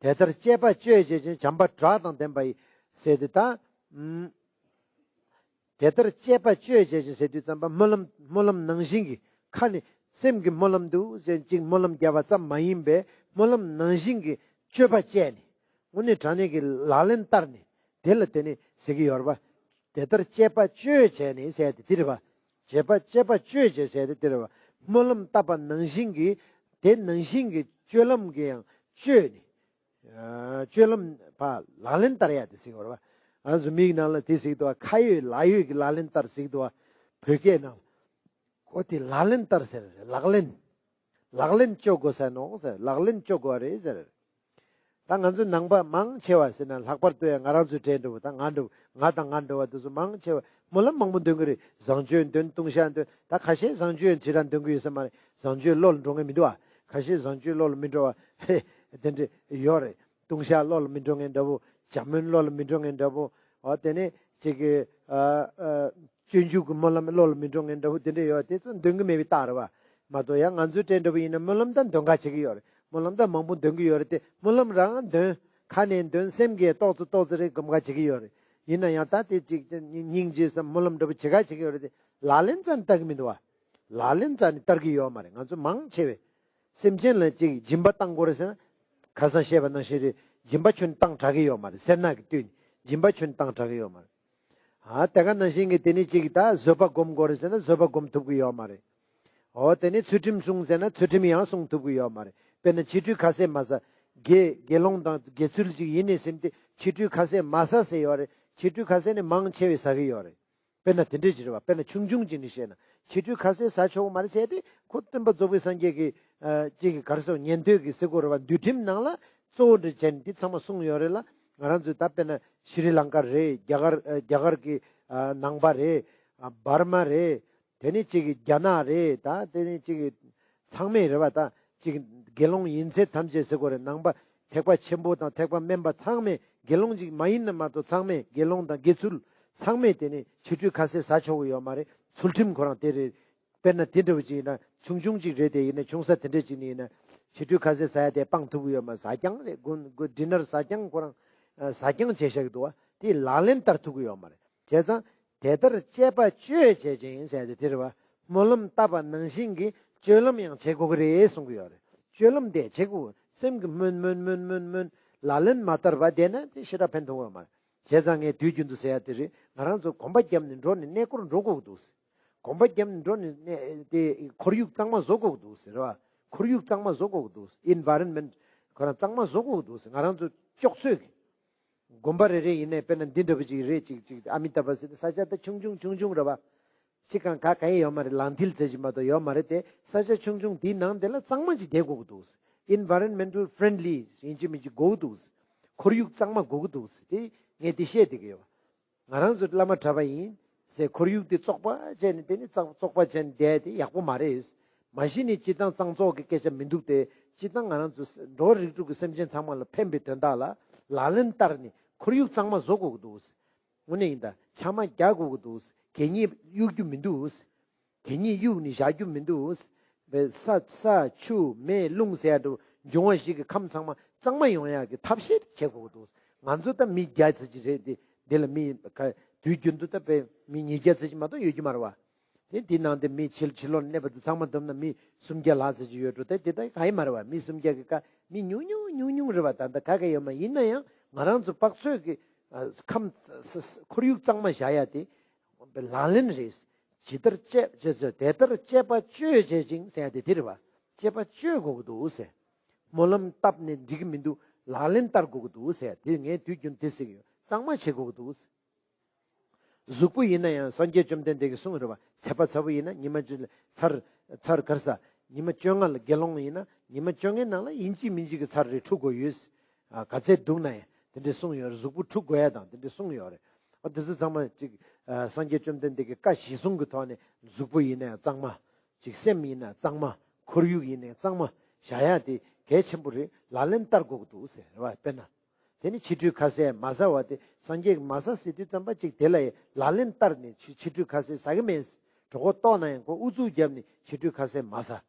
དེ་ལྟར་སྤྱད་པ་སྤྱོད་བྱེད་ཅིང་། བྱམས་པ་བྲག་དང་ལྡན་པ་ཡིས་ཟེར་ཏེ་ད། ཨུམ། དེ་ལྟར་སྤྱད་པ་སྤྱོད་བྱེད་ཅིང་ཟེར་དུས་ཙམ་པ་སྨོན་ལམ་སྨོན་ལམ་ནང་བཞིན་གྱི་ཁ་ནས་སེམས་ཀྱི་སྨོན་ལམ་འདུག་ཟེར་ཅིག་སྨོན་ལམ་བརྒྱབ་པ་ཙམ་མ་ཡིན་པའི་སྨོན་ལམ་ནང་བཞིན་གྱི་སྤྱོད་པ་སྤྱད་ནས། དངོས་གནས་དྲང་གནས་ཀྱི་ལག་ལེན་བསྟར་ནས་དེ་ལ་དེ་ནས་ཟེར་གྱི་ཡོད་རེད་པ། དེ་ལྟར་སྤྱད་པ་སྤྱོད་བྱས་ནས་ཟེར་ཏེ་དེ་རེད་པ། སྤྱད་པ་སྤྱད་པ་སྤྱོད་བྱས་ཟེར་ཏེ་དེ་རེད་པ། སྨོན་ལམ་བཏབ་པ་ནང་བཞིན་གྱི་དེ་ནང་བཞིན་གྱི་སྤྱོད་ལམ་གྱི་ཡང་སྤྱོད་ནས། ཨ། སྤྱོད་ལམ་ཕར་ལག་ལེན་བསྟར་ཡ་དེ་ཟེར་གྱི་ཡོད་རེད་པ། ང་ཚོ་མིག་ནང་ལ་དེ་ཟེར་གྱི་འདུག་པ། ཁ་ཡོད་ལག་ཡོད་ཀྱི་ལག་ལེན་བསྟར་ཟེར་གྱི་འདུག་པ། བོད་སྐད་ནང་། ཨོ་དེ་ལག་ལེན་བསྟར་ཟེར་རེད། ལག་ལེན། ལག་ལེན་སྤྱོད་དགོས་ཟེར་ནོ་ཟེར། ལག་ལེན་སྤྱོད་དགོས་རེད་ཟེར། ད་ང་ཚོ་ནང་པ་མང་ཆེ་བ་ཟེར་ན་ལྷག་པར་དུ་ཡང་ང་རང་ཚོའི་གྲས་འདྲ་བོ། ད་ང་འདྲ་བོ། ང་དང་ང་འདྲ་བ་དེ་ཚོ་མང་ཆེ་བ་སྨོན་ལམ་མང་པོ་འདོན་གྱི་རེད། བཟང་སྤྱོད་འདོན། ལྟུང་བཤགས་འདོན། ད་ཁ་ཤས་བཟང་སྤྱོད་ཡང་ཁྲི་ར་འདོན་གྱི་ཡོད་ས་མ་རེད། བཟང་སྤྱོད་བློ་ལ་འགྲོ་མཁན་མི་འདུག་པ། ཁ་ཤས་བཟང་སྤྱོད་བློ་ལ་མི་འགྲོ་བ། ཧེ། དེ་འདྲ་ཡོད་རེད། ལྟུང་བཤགས་བློ་ལ་མི་འགྲོ་མཁན་འདྲ་བོ། བྱམས་སྨོན་བློ་ལ་མི་འགྲོ་མཁན་འདྲ་བོ། འོ་དེ་ནས་ཅིག་གི། ཨ། ཨ། སྤྱོད་འཇུག་གི་སྨོན་ལམ་བློ་ལ་མི་འགྲོ་མཁན་འདྲ་བོ་དེ་འདྲ་ཡོད། དེ་ཚོ་འདོན་གྱི་མེད་པའི་རྟགས་རེད་པ། མ་གཏོགས་ཡང་ང་ཚོའི་གྲས་འདྲ་བོ་ཡིན་ན་སྨོན་ལམ་ད་འདོན་ག་བྱེད་ཀྱི་ཡོད་རེད། སྨོན་ལམ་ད་མང་པོ་འདོན་གྱི་ཡོད་རེད་དེ། སྨོན་ལམ་རང་འདོན། ཁ་ནས་འདོན། སེམས་ཀྱིས་ཏོག་ཙེ་ཏོག་ཙེ་རེ་སྒོམ་ག་བྱེད་ཀྱི་ཡོད་རེད། ཡིན་ན་ཡང་ད་དེ་ཅིག་སྙིང་རྗེ་བསམ། སྨོན་ལམ་འདྲ་བོ་བྱེད་ག་བྱེད་ཀྱི་ཡོད་རེད་དེ། ལག་ལེན་རྩ་ནས་བསྟར་གྱི་མི་འདུག་པ། ལག་ལེན་རྩ་ནས་བསྟར་གྱི་ཡོད་མ་རེད། ང་ཚོ་མང་ཆེ་བས། སེམས་ཅན་ལ་ཅིག་སྦྱིན་པ་བཏང་དགོས་རེད་ཟེར་ན། ཁ་སང་བཤད་པ་ནང་བཞིན་རེད། སྦྱིན་པ་ཁྱོན་བཏང་དྲག་གི་ཡོད་མ་རེད། སེར་སྣ་གིས་བཏུས་ནས་སྦྱིན་པ་ཁྱོན་བཏང་དྲག་གི་ཡོད་མ་རེད། ཨ། དེ་ག་ནང་བཞིན་གྱི་དེ་ནས་ཅིག་ད་བཟོད་པ་སྒོམ་དགོས་རེད་ཟེར་ན་བཟོད་པ་སྒོམ་ཐུབ་ཀྱི་ཡོད་མ་རེད། འོ་དེ་ནས་ཚུལ་ཁྲིམས་སྲུང་ཟེར་ན་ཚུལ་ཁྲིམས་ཡང་སྲུང་ཐུབ་ཀྱི་ཡོད་མ་རེད། དཔེར་ན་ཕྱི་ཁྲུས་ཁ་ཟས་མ་ཟ། དགེ་དགེ་སློང་དང་དགེ་ཚུལ་ཅིག་ཡིན་ནས་ཟིན་ཏེ་ཕྱི་ཁྲུས་ཁ་ཟས་མ་ཟ་ཟེར་ཡོད་རེད། ཕྱི་ཁྲུས་ཁ་ཟས་ནི་མང་ཆེ་བས་ཟ་གི་ཡོད་རེད། དཔེར་ན་དེ་འདྲས་ཅིག་རེད་བ། དཔེར་ན་ཆུང་ཆུང་ཅིག་ནས་བཤད་ན་ཕྱི་དྲོའི་ཁ་ཟས་ཟ་ཆོག་གི་མ་རེད་ཟེར་ཏེ། ཁོ་སྟོན་པ་རྫོགས་པའི་སངས་རྒྱས་ཀྱི། ཨ། ཅིག་གི་ག་རེ་ཟེར། ཉན་ཐོས་ཀྱི་ཟེར་དགོས་རེད་བ། འདུལ་ཁྲིམས་ནང་ལ་གཙོ་བོ་འདྲ་བྱས་ནས་འདི་ཚང་མ་གསུངས་ཡོད་རེད་ལ། ང་རང་ཚོས་ད་དཔེར་ན་ཤྲི་ལང་ཀ་རེད། རྒྱ་གར། ཨ། རྒྱ་གར་གྱི། ཨ། ནང་པ་རེད། ཨ། འབར་མ་རེད། དེ་ནི་གཅིག་གི་རྒྱ་ནག་རེད། ད་དེ་ནི་གཅིག་གི་ཚང་མས་རེད་བ། ད་གཅིག་གི་དགེ་སློང་ཡིན་ཚད་ཐམས་ཅད་ཟེར་དགོས་རེད། ནང་པ་ཐེག་པ་ཆེན་པོ་དང་ཐེག་པ་དམན་པ་ཚང་མས་དགེ་སློང་ཅིག་མ་ཡིན་ན་མ་གཏོགས་ཚང་མས་དགེ་སློང་དང་དགེ་ཚུལ་ཚང་མས་དེ་ནི་ཕྱི་དྲོའི་ཁ་ཟས་ཟ་ཆོག་གི་ཡོད་མ་རེད། ཚུལ་ཁྲིམས་ཁོ་རང་དེ་རེད། དཔེར་ན་དེ་འདྲ་བོ་ཅིག་ཡིན་ན་ཆུང་ཆུང་ཅིག་རེད། དེ་ཡིན་ན་ཆུང་ས་དེ་འདྲ་ཅིག་ནི་ཡིན་ན་ཕྱི་དྲོའི་ཁ་ཟས་ཟ་ཡ་དེ་སྤང་ཐུབ་ཀྱི་ཡོད་མ་རེད། ཟ་རྐྱང་རེད། དགུན་དགུན་ཌི་ནར་ཟ་རྐྱང་ཁོ་རང་ཨ་ཟ་རྐྱང་བྱས་བཞག་གི་འདུག་བ། དེ་ལག་ལེན་བསྟར་ཐུབ་ཀྱི་ཡོད་མ་རེད། བྱས་ཙང་དེ་ལྟར་སྤྱད་པ་སྤྱོད་བྱེད་ཅིང་ཟེར་ཏེ་དེ་རེད་བ། སྨོན་ལམ་བཏབ་པ་ནང་བཞིན་གྱི་སྤྱོད་ལམ་ཡང་བྱེད་དགོས་ཀྱི་རེད་གསུང་གི་ཡོད་རེད། སྤྱོད་ལམ་དེ་བྱེད་དགོས། སེམས་ཀྱིས་སྨོན་སྨོན་སྨོན་སྨོན་སྨོན་ལག་ལེན་མ་བསྟར་བ་བསྡད་ན་དེ་ཞེ་དྲག་ཕན་ཐོགས་ཡོད་མ་རེད། བྱས་ཙང་ངས་དུས་རྒྱུན་དུ་ཟེར་ཡ་དེ་རེད། ང་རང་ཚོ་གོམ་པ་བརྒྱབ་ནས་འགྲོ་ནས་གནས་སྐོར་འགྲོ་དགོས་ཀྱི་འདུག་གོམ་པ་བརྒྱབ་ནས་འགྲོ་ནས་གནས་དེ་ཁོར་ཡུག་གཙང་མ་བཟོ་དགོས་ཀྱི་འདུག་ཟེར་བ། ཁོར་ཡུག་གཙང་མ་བཟོ་དགོས་ཀྱི་འདུག་ཨེན་ཝའི་རོན་མེན་ཊི་ཁོ་རང་གཙང་མ་བཟོ་དགོས་ཀྱི་འདུག་ཟེར། ང་རང་ཚོ་ལྕོགས་ཚོད་ཀྱི་དགོན་པ་རེ་རེ་ཡིན་ནའི་དཔེར་ན་འདི་འདྲ་པོ་ཅིག་རེད། ཅིག་ཅིག་ཨ་མི་ཏཱ་བྷ་ཟེར་ཏེ་ས་ཆ་ད་ཆུང་ཆུང་ཆུང་ཆུང་རེད་བ། ཅི་གང་ག་ག་ཡི་ཡོད་མ་རེད། ལག་མཐིལ་ཟེར་གྱི་མ་གཏོགས་ཡོད་མ་རེད་དེ། ས་ཆ་ཆུང་ཆུང་འདིའི་ནང་དེ་ལ་གཙང་མ་ཅིག་བསྡད་དགོས་ཀྱི་འདུག་ཟེར། ཨེན་ཝའི་རོན་མེན་ཊལ་ཕ་རེན་ཌི་ལི་ཡིན་གཅིག་མིན་གཅིག་དགོས་ཀྱི་འདུག་ཟེར། ཁོར་ཡུག་གཙང་མ་དགོས་ཀྱི་འདུག་ཟེར། དེ་ངས་འདི་བཤད་བསྡད་ཀྱི་ཡོད་བ། ང་རང་ཚོ་བླ་མ་གྲྭ་པ་ཡིན་ཟེར་ཁོར་ཡུག་དེ་བཙོག་པ་བྱས་ནས་དེ་ནི་བཙོག་པ་བྱས་ནས་བསྡད་དེ་ཡག་པོ་མ་རེད། མ་གཞི་ནས་སྤྱིར་བཏང་གཙང་བཙོག་གི་སྐད་ཆ་མི་འདུག་སྟེ། སྤྱིར་བཏང་ང་རང་ཚོ་འགྲོ་བ་རིགས་དྲུག་གི་སེམས་ཅན་ཚང་མ་ལ་ཕན་པའི་དོན་དག་ལ་ལག་ལེན་བསྟར་ནས་ཁོར་ཡུག་གཙང་མ་བཟོ་དགོས་ཀྱི་འདུག་དངོས་གནས་ཡིན་ད། ཆང་མ་རྒྱག་དགོས་ཀྱི་འདུག་གད་སྙིགས་གཡུག་རྒྱུ་མི་འདུག་གད་སྙིགས་གཡུག་ནས་བཞག་རྒྱུ་མི་འདུག་བས་ས་ས་ཆུ་མེ་རླུང་ཟེར་ཡ་འདྲ་བོ་འབྱུང་བ་བཞི་གི་ཁམས་ཚང་མ་གཙང་མ་ཡོང་ཡག་གི་ཐབས་ཤེས་བྱེད་དགོས་ཀྱི་འདུག་ང་ཚོ་ད་མི་བརྒྱ་ཙམ་ཅིག་རེད་དེ། འདི་ལ་མི་ག་དུས་རྒྱུན་དུ་ད་དཔེ་མི་ཉིས་བརྒྱ་ཙམ་ཅིག་མ་གཏོགས་ཡོད་རྒྱུ་མ་རེད་བ། དེ་འདི་ནང་དེ་མི་ཕྱི་ཕྱི་ལོགས་ནས་གནས་པ་དེ་ཚང་མ་བསྡོམས་ན་མི་སུམ་བརྒྱ་ལྷག་ཙམ་ཅིག་ཡོད་འགྲོ། ད་དེ་ད་ག་ཡི་མ་རེད་བ། མི་སུམ་བརྒྱ་གི་ཀ་མི་ཉུང་ཉུང་ཉུང་ཉུང་རེད་བ། ད་ད་ག་ག་ཡོད་མ་ཡིན་ན་ཡང་ང་རང་ཚོ་དཔག་ཚོད་ཀྱི་ཨ་ཁམས་ཁོར་ཡུག་གཙང་མ་བཞག་ཡ་དེ་ལག་ལེན་རེད། ཇི་ལྟར་སྤྱད་ཅེས་ཟེར། དེ་ལྟར་སྤྱད་པ་སྤྱོད་བྱེད་ཅིང་ཟེར་ཡ་དེ་དེ་རེད་བ། སྤྱད་པ་སྤྱོད་དགོས་ཀྱི་འདུག་ཟེར། སྨོན་ལམ་བཏབ་ནས་འགྲིག་གི་མི་འདུག་ལག་ལེན་བསྟར་དགོས་ཀྱི་འདུག་ཟེར། དེ་ངས་དུས་རྒྱུན་དེ་ཟེར་གྱི་ཡོད། གཙང་མ་བྱེད་དགོས་ཀྱི་འདུག་གཟུགས་པོ་ཡིན་ན་ཡང་སངས་རྒྱས་བཅོམ་ལྡན་འདས་ཀྱིས་གསུངས་རེད་བ། ཚེ་བ་ཚ་བོ་ཡིན་ན་ཉི་མ་བཅུ་ཚར་ཚར་ག་རེ་ཟ། ཉི་མ་བཅོ་ལྔ་ལ་དགེ་སློང་ཡིན་ན་ཉི་མ་བཅོ་ལྔའི་ནང་ལ་ཡིན་གཅིག་མིན་གཅིག་གི་ཚར་རེ་འཁྲུ་དགོས་ཡོད། ཨ་ག་ཚད་སྡུག་ན་ཡང་དེ་འདྲས་གསུངས་ཡོད་རེད། གཟུགས་པོ་འཁྲུ་དགོས་ཡ་དང་དེ་འདྲས་གསུངས་ཡོད་རེད། ཨ་དེ་ཚོ་ཚང་མ་ཅིག་ཨ་སངས་རྒྱས་བཅོམ་ལྡན་འདས་ཀྱི་བཀའ་གཞི་བཟུང་གི་ཐོག་ནས་གཟུགས་པོ་ཡིན་ན་ཡང་གཙང་མ། ཅིག་སེམས་ཡིན་ན་གཙང་མ། ཁོར་ཡུག་ཡིན་ན་གཙང་མ་བཞག་ཡ་དེ་གལ་ཆེན་པོ་རེད། ལག་ལེན་བསྟར་དགོས་ཀྱི་འདུག་ཟེར་རེད་བ། དཔེར་ན། དེ་ནི་ཕྱི་དྲོའི་ཁ་ཟས་མ་ཟ་བ་དེ་སངས་རྒྱས་ཀྱིས་མ་ཟ་ཟེར་དུས་ཙམ་པ་ཅིག་དེ་ལ་ཡི་ལག་ལེན་བསྟར་ནས་ཕྱི་ཕྱི་དྲོའི་ཁ་ཟས་ཟ་གི་མེད། གྲོད་ཁོག་ལྟོགས་ན་ཡང་ཁོ་ཨུ་ཚུགས་བརྒྱབ་ནས་ཕྱི་དྲོའི་ཁ་ཟས་མ་ཟ།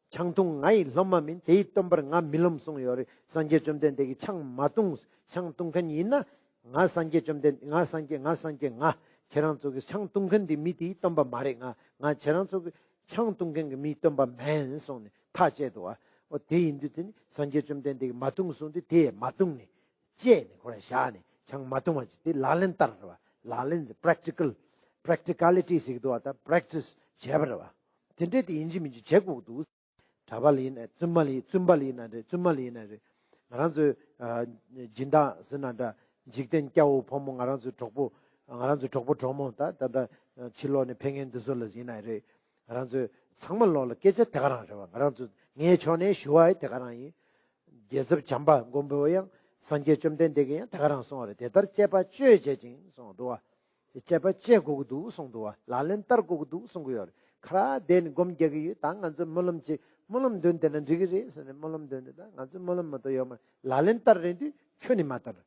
ཆང་འཐུང་ང་ཡི་སློབ་མ་མིན། དེ་ཡི་སྟོན་པར་ང་མི་རློམ་གསུངས་ཡོད་རེད། སངས་རྒྱས་བཅོམ་ལྡན་འདས་ཀྱིས་ཆང་མ་འཐུང་། ཆང་འཐུང་མཁན་ཡིན་ན་ང་སངས་རྒྱས་བཅོམ་ལྡན་ང་སངས་རྒྱས་ང་སངས་རྒྱས་ང་། ཁྱེད་རང་ཚོ་གི་ཆང་འཐུང་མཁན་དེ་མི་དེའི་སྟོན་པ་མ་རེད། ང་ང་ཁྱེད་རང་ཚོ་གི་ཆང་འཐུང་མཁན་གྱི་མིའི་སྟོན་པ་མིན་གསུངས་ནས་ཐག་བཅད་འདུག་བ། འོ་དེ་ཡིན་དུས་དེ་ནི་སངས་རྒྱས་བཅོམ་ལྡན་འདས་ཀྱིས་མ་འཐུང་གསུངས་དུས་དེ་ཡང་མ་འཐུང་ནས་བཅད་ནས་ཁོ་རང་བཞག་ནས་ཆང་མ་འཐུང་བ་ཅིག་དེ་ལག་ལེན་བསྟར་རེད་བ། ལག་ལེན་ཟེར་པེ་རེག་ཊི་ཀལ་པེ་རེག་ཊི་ཀ་ལི་ཊི་ཟེར་གྱི་འདུག་བ། ད་པེ་རེག་ཊི་སི་བྱས་པ་རེད་བ། དེ་འདྲས་དེ་ཡིན་གཅིག་མིན་གཅིག་བྱེད་དགོས་ཀྱི་འདུག་གྲྭ་པ་ལ་ཡིན་ན་བཙུན་མ་ལ་ཡིན་བཙུན་པ་ལ་ཡིན་ན་རེད། བཙུན་མ་ལ་ཡིན་ན་རེད། ང་རང་ཚོའི་ཨ་སྦྱིན་བདག་ཟེར་ན་འདྲ། འཇིག་རྟེན་སྐྱ་བོ་ཕོ་མོ་ང་རང་ཚོའི་གྲོགས་པོ། ང་རང་ཚོའི་གྲོགས་པོ་གྲོགས་མོ་ད་ད་ལྟ་ཕྱི་ལོགས་ནས་ཕེབས་མཁན་འདི་ཚོ་ལ་ཡིན་ན་རེད། ང་རང་ཚོའི་ཚང་མ་ལོག་ལ་སྐད་ཆ་དེ་ག་རང་རེད་བ། ང་རང་ཚོ་ངའི་ཕྱོགས་ནས་ཞུ་བ་དེ་ག་རང་ཡིན། རྒྱལ་ཚབ་བྱམས་པ་མགོན་པོ་ཡང་སངས་རྒྱས་བཅོམ་ལྡན་འདས་ཀྱིས་ཡང་དེ་ག་རང་གསུངས་པ་རེད། དེ་ལྟར་སྤྱད་པ་སྤྱོད་བྱེད་ཅིང་གསུངས་འདུག་བ། དེ་སྤྱད་པ་སྤྱད་དགོས་ཀྱི་འདུག་གསུངས་འདུག་བ། ལག་ལེན་བསྟར་དགོས་ཀྱི་འདུག་གསུང་གི་ཡོད་རེད། ཁ་ར་བསྡད་ནས་སྒོམ་རྒྱག་གི་ཡོད། ད་ང་ཚོ་སྨོན་ལམ་བྱེད། སྨོན་ལམ་འདོན་བསྡད་ན་འགྲིག་གི་རེད་ཟེར་ནས་སྨོན་ལམ་འདོན་བསྡད། ད་ང་ཚོ་སྨོན་ལམ་མ་གཏོགས་ཡོད་མ་རེད། ལག་ལེན་བསྟར་རན་དུས་ཁྱོན་ནས་མ་བསྟར།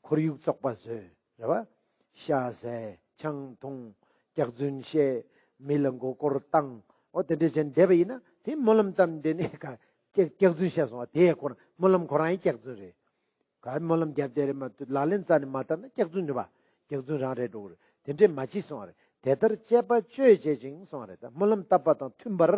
ཁོར་ཡུག་བཙོག་པ་བཟོས་རེད་བ། ཤ་ཟ། ཆང་འཐུང་། སྐྱག་རྫུན་བཤད། མི་ལ་མགོ་སྐོར་བཏང་། འོ་དེ་འདྲ་བྱས་བསྡད་པ་ཡིན་ན་དེ་སྨོན་ལམ་བཏབ་བསྡད་ནས་ག་སྐྱག་སྐྱག་རྫུན་བཤད་སོང་བ། དེ་ཡང་ཁོ་རང་སྨོན་ལམ་ཁོ་རང་ཡང་སྐྱག་རྫུན་རེད། ག་སྨོན་ལམ་བརྒྱབ་བསྡད་རེད་མ་གཏོགས་ལག་ལེན་རྩ་ནས་མ་བསྟར་ན་སྐྱག་རྫུན་རེད་པ། སྐྱག་རྫུན་རང་རེད་འགྲོ་གི་རེད། དེ་འདྲས་མ་བྱེད་གསུང་བ་རེད། དེ་ལྟར་སྤྱད་པ་སྤྱོད་བྱེད་ཅིང་གསུང་བ་རེད། ད་སྨོན་ལམ་བཏབ་པ་དང་མཐུན་པར་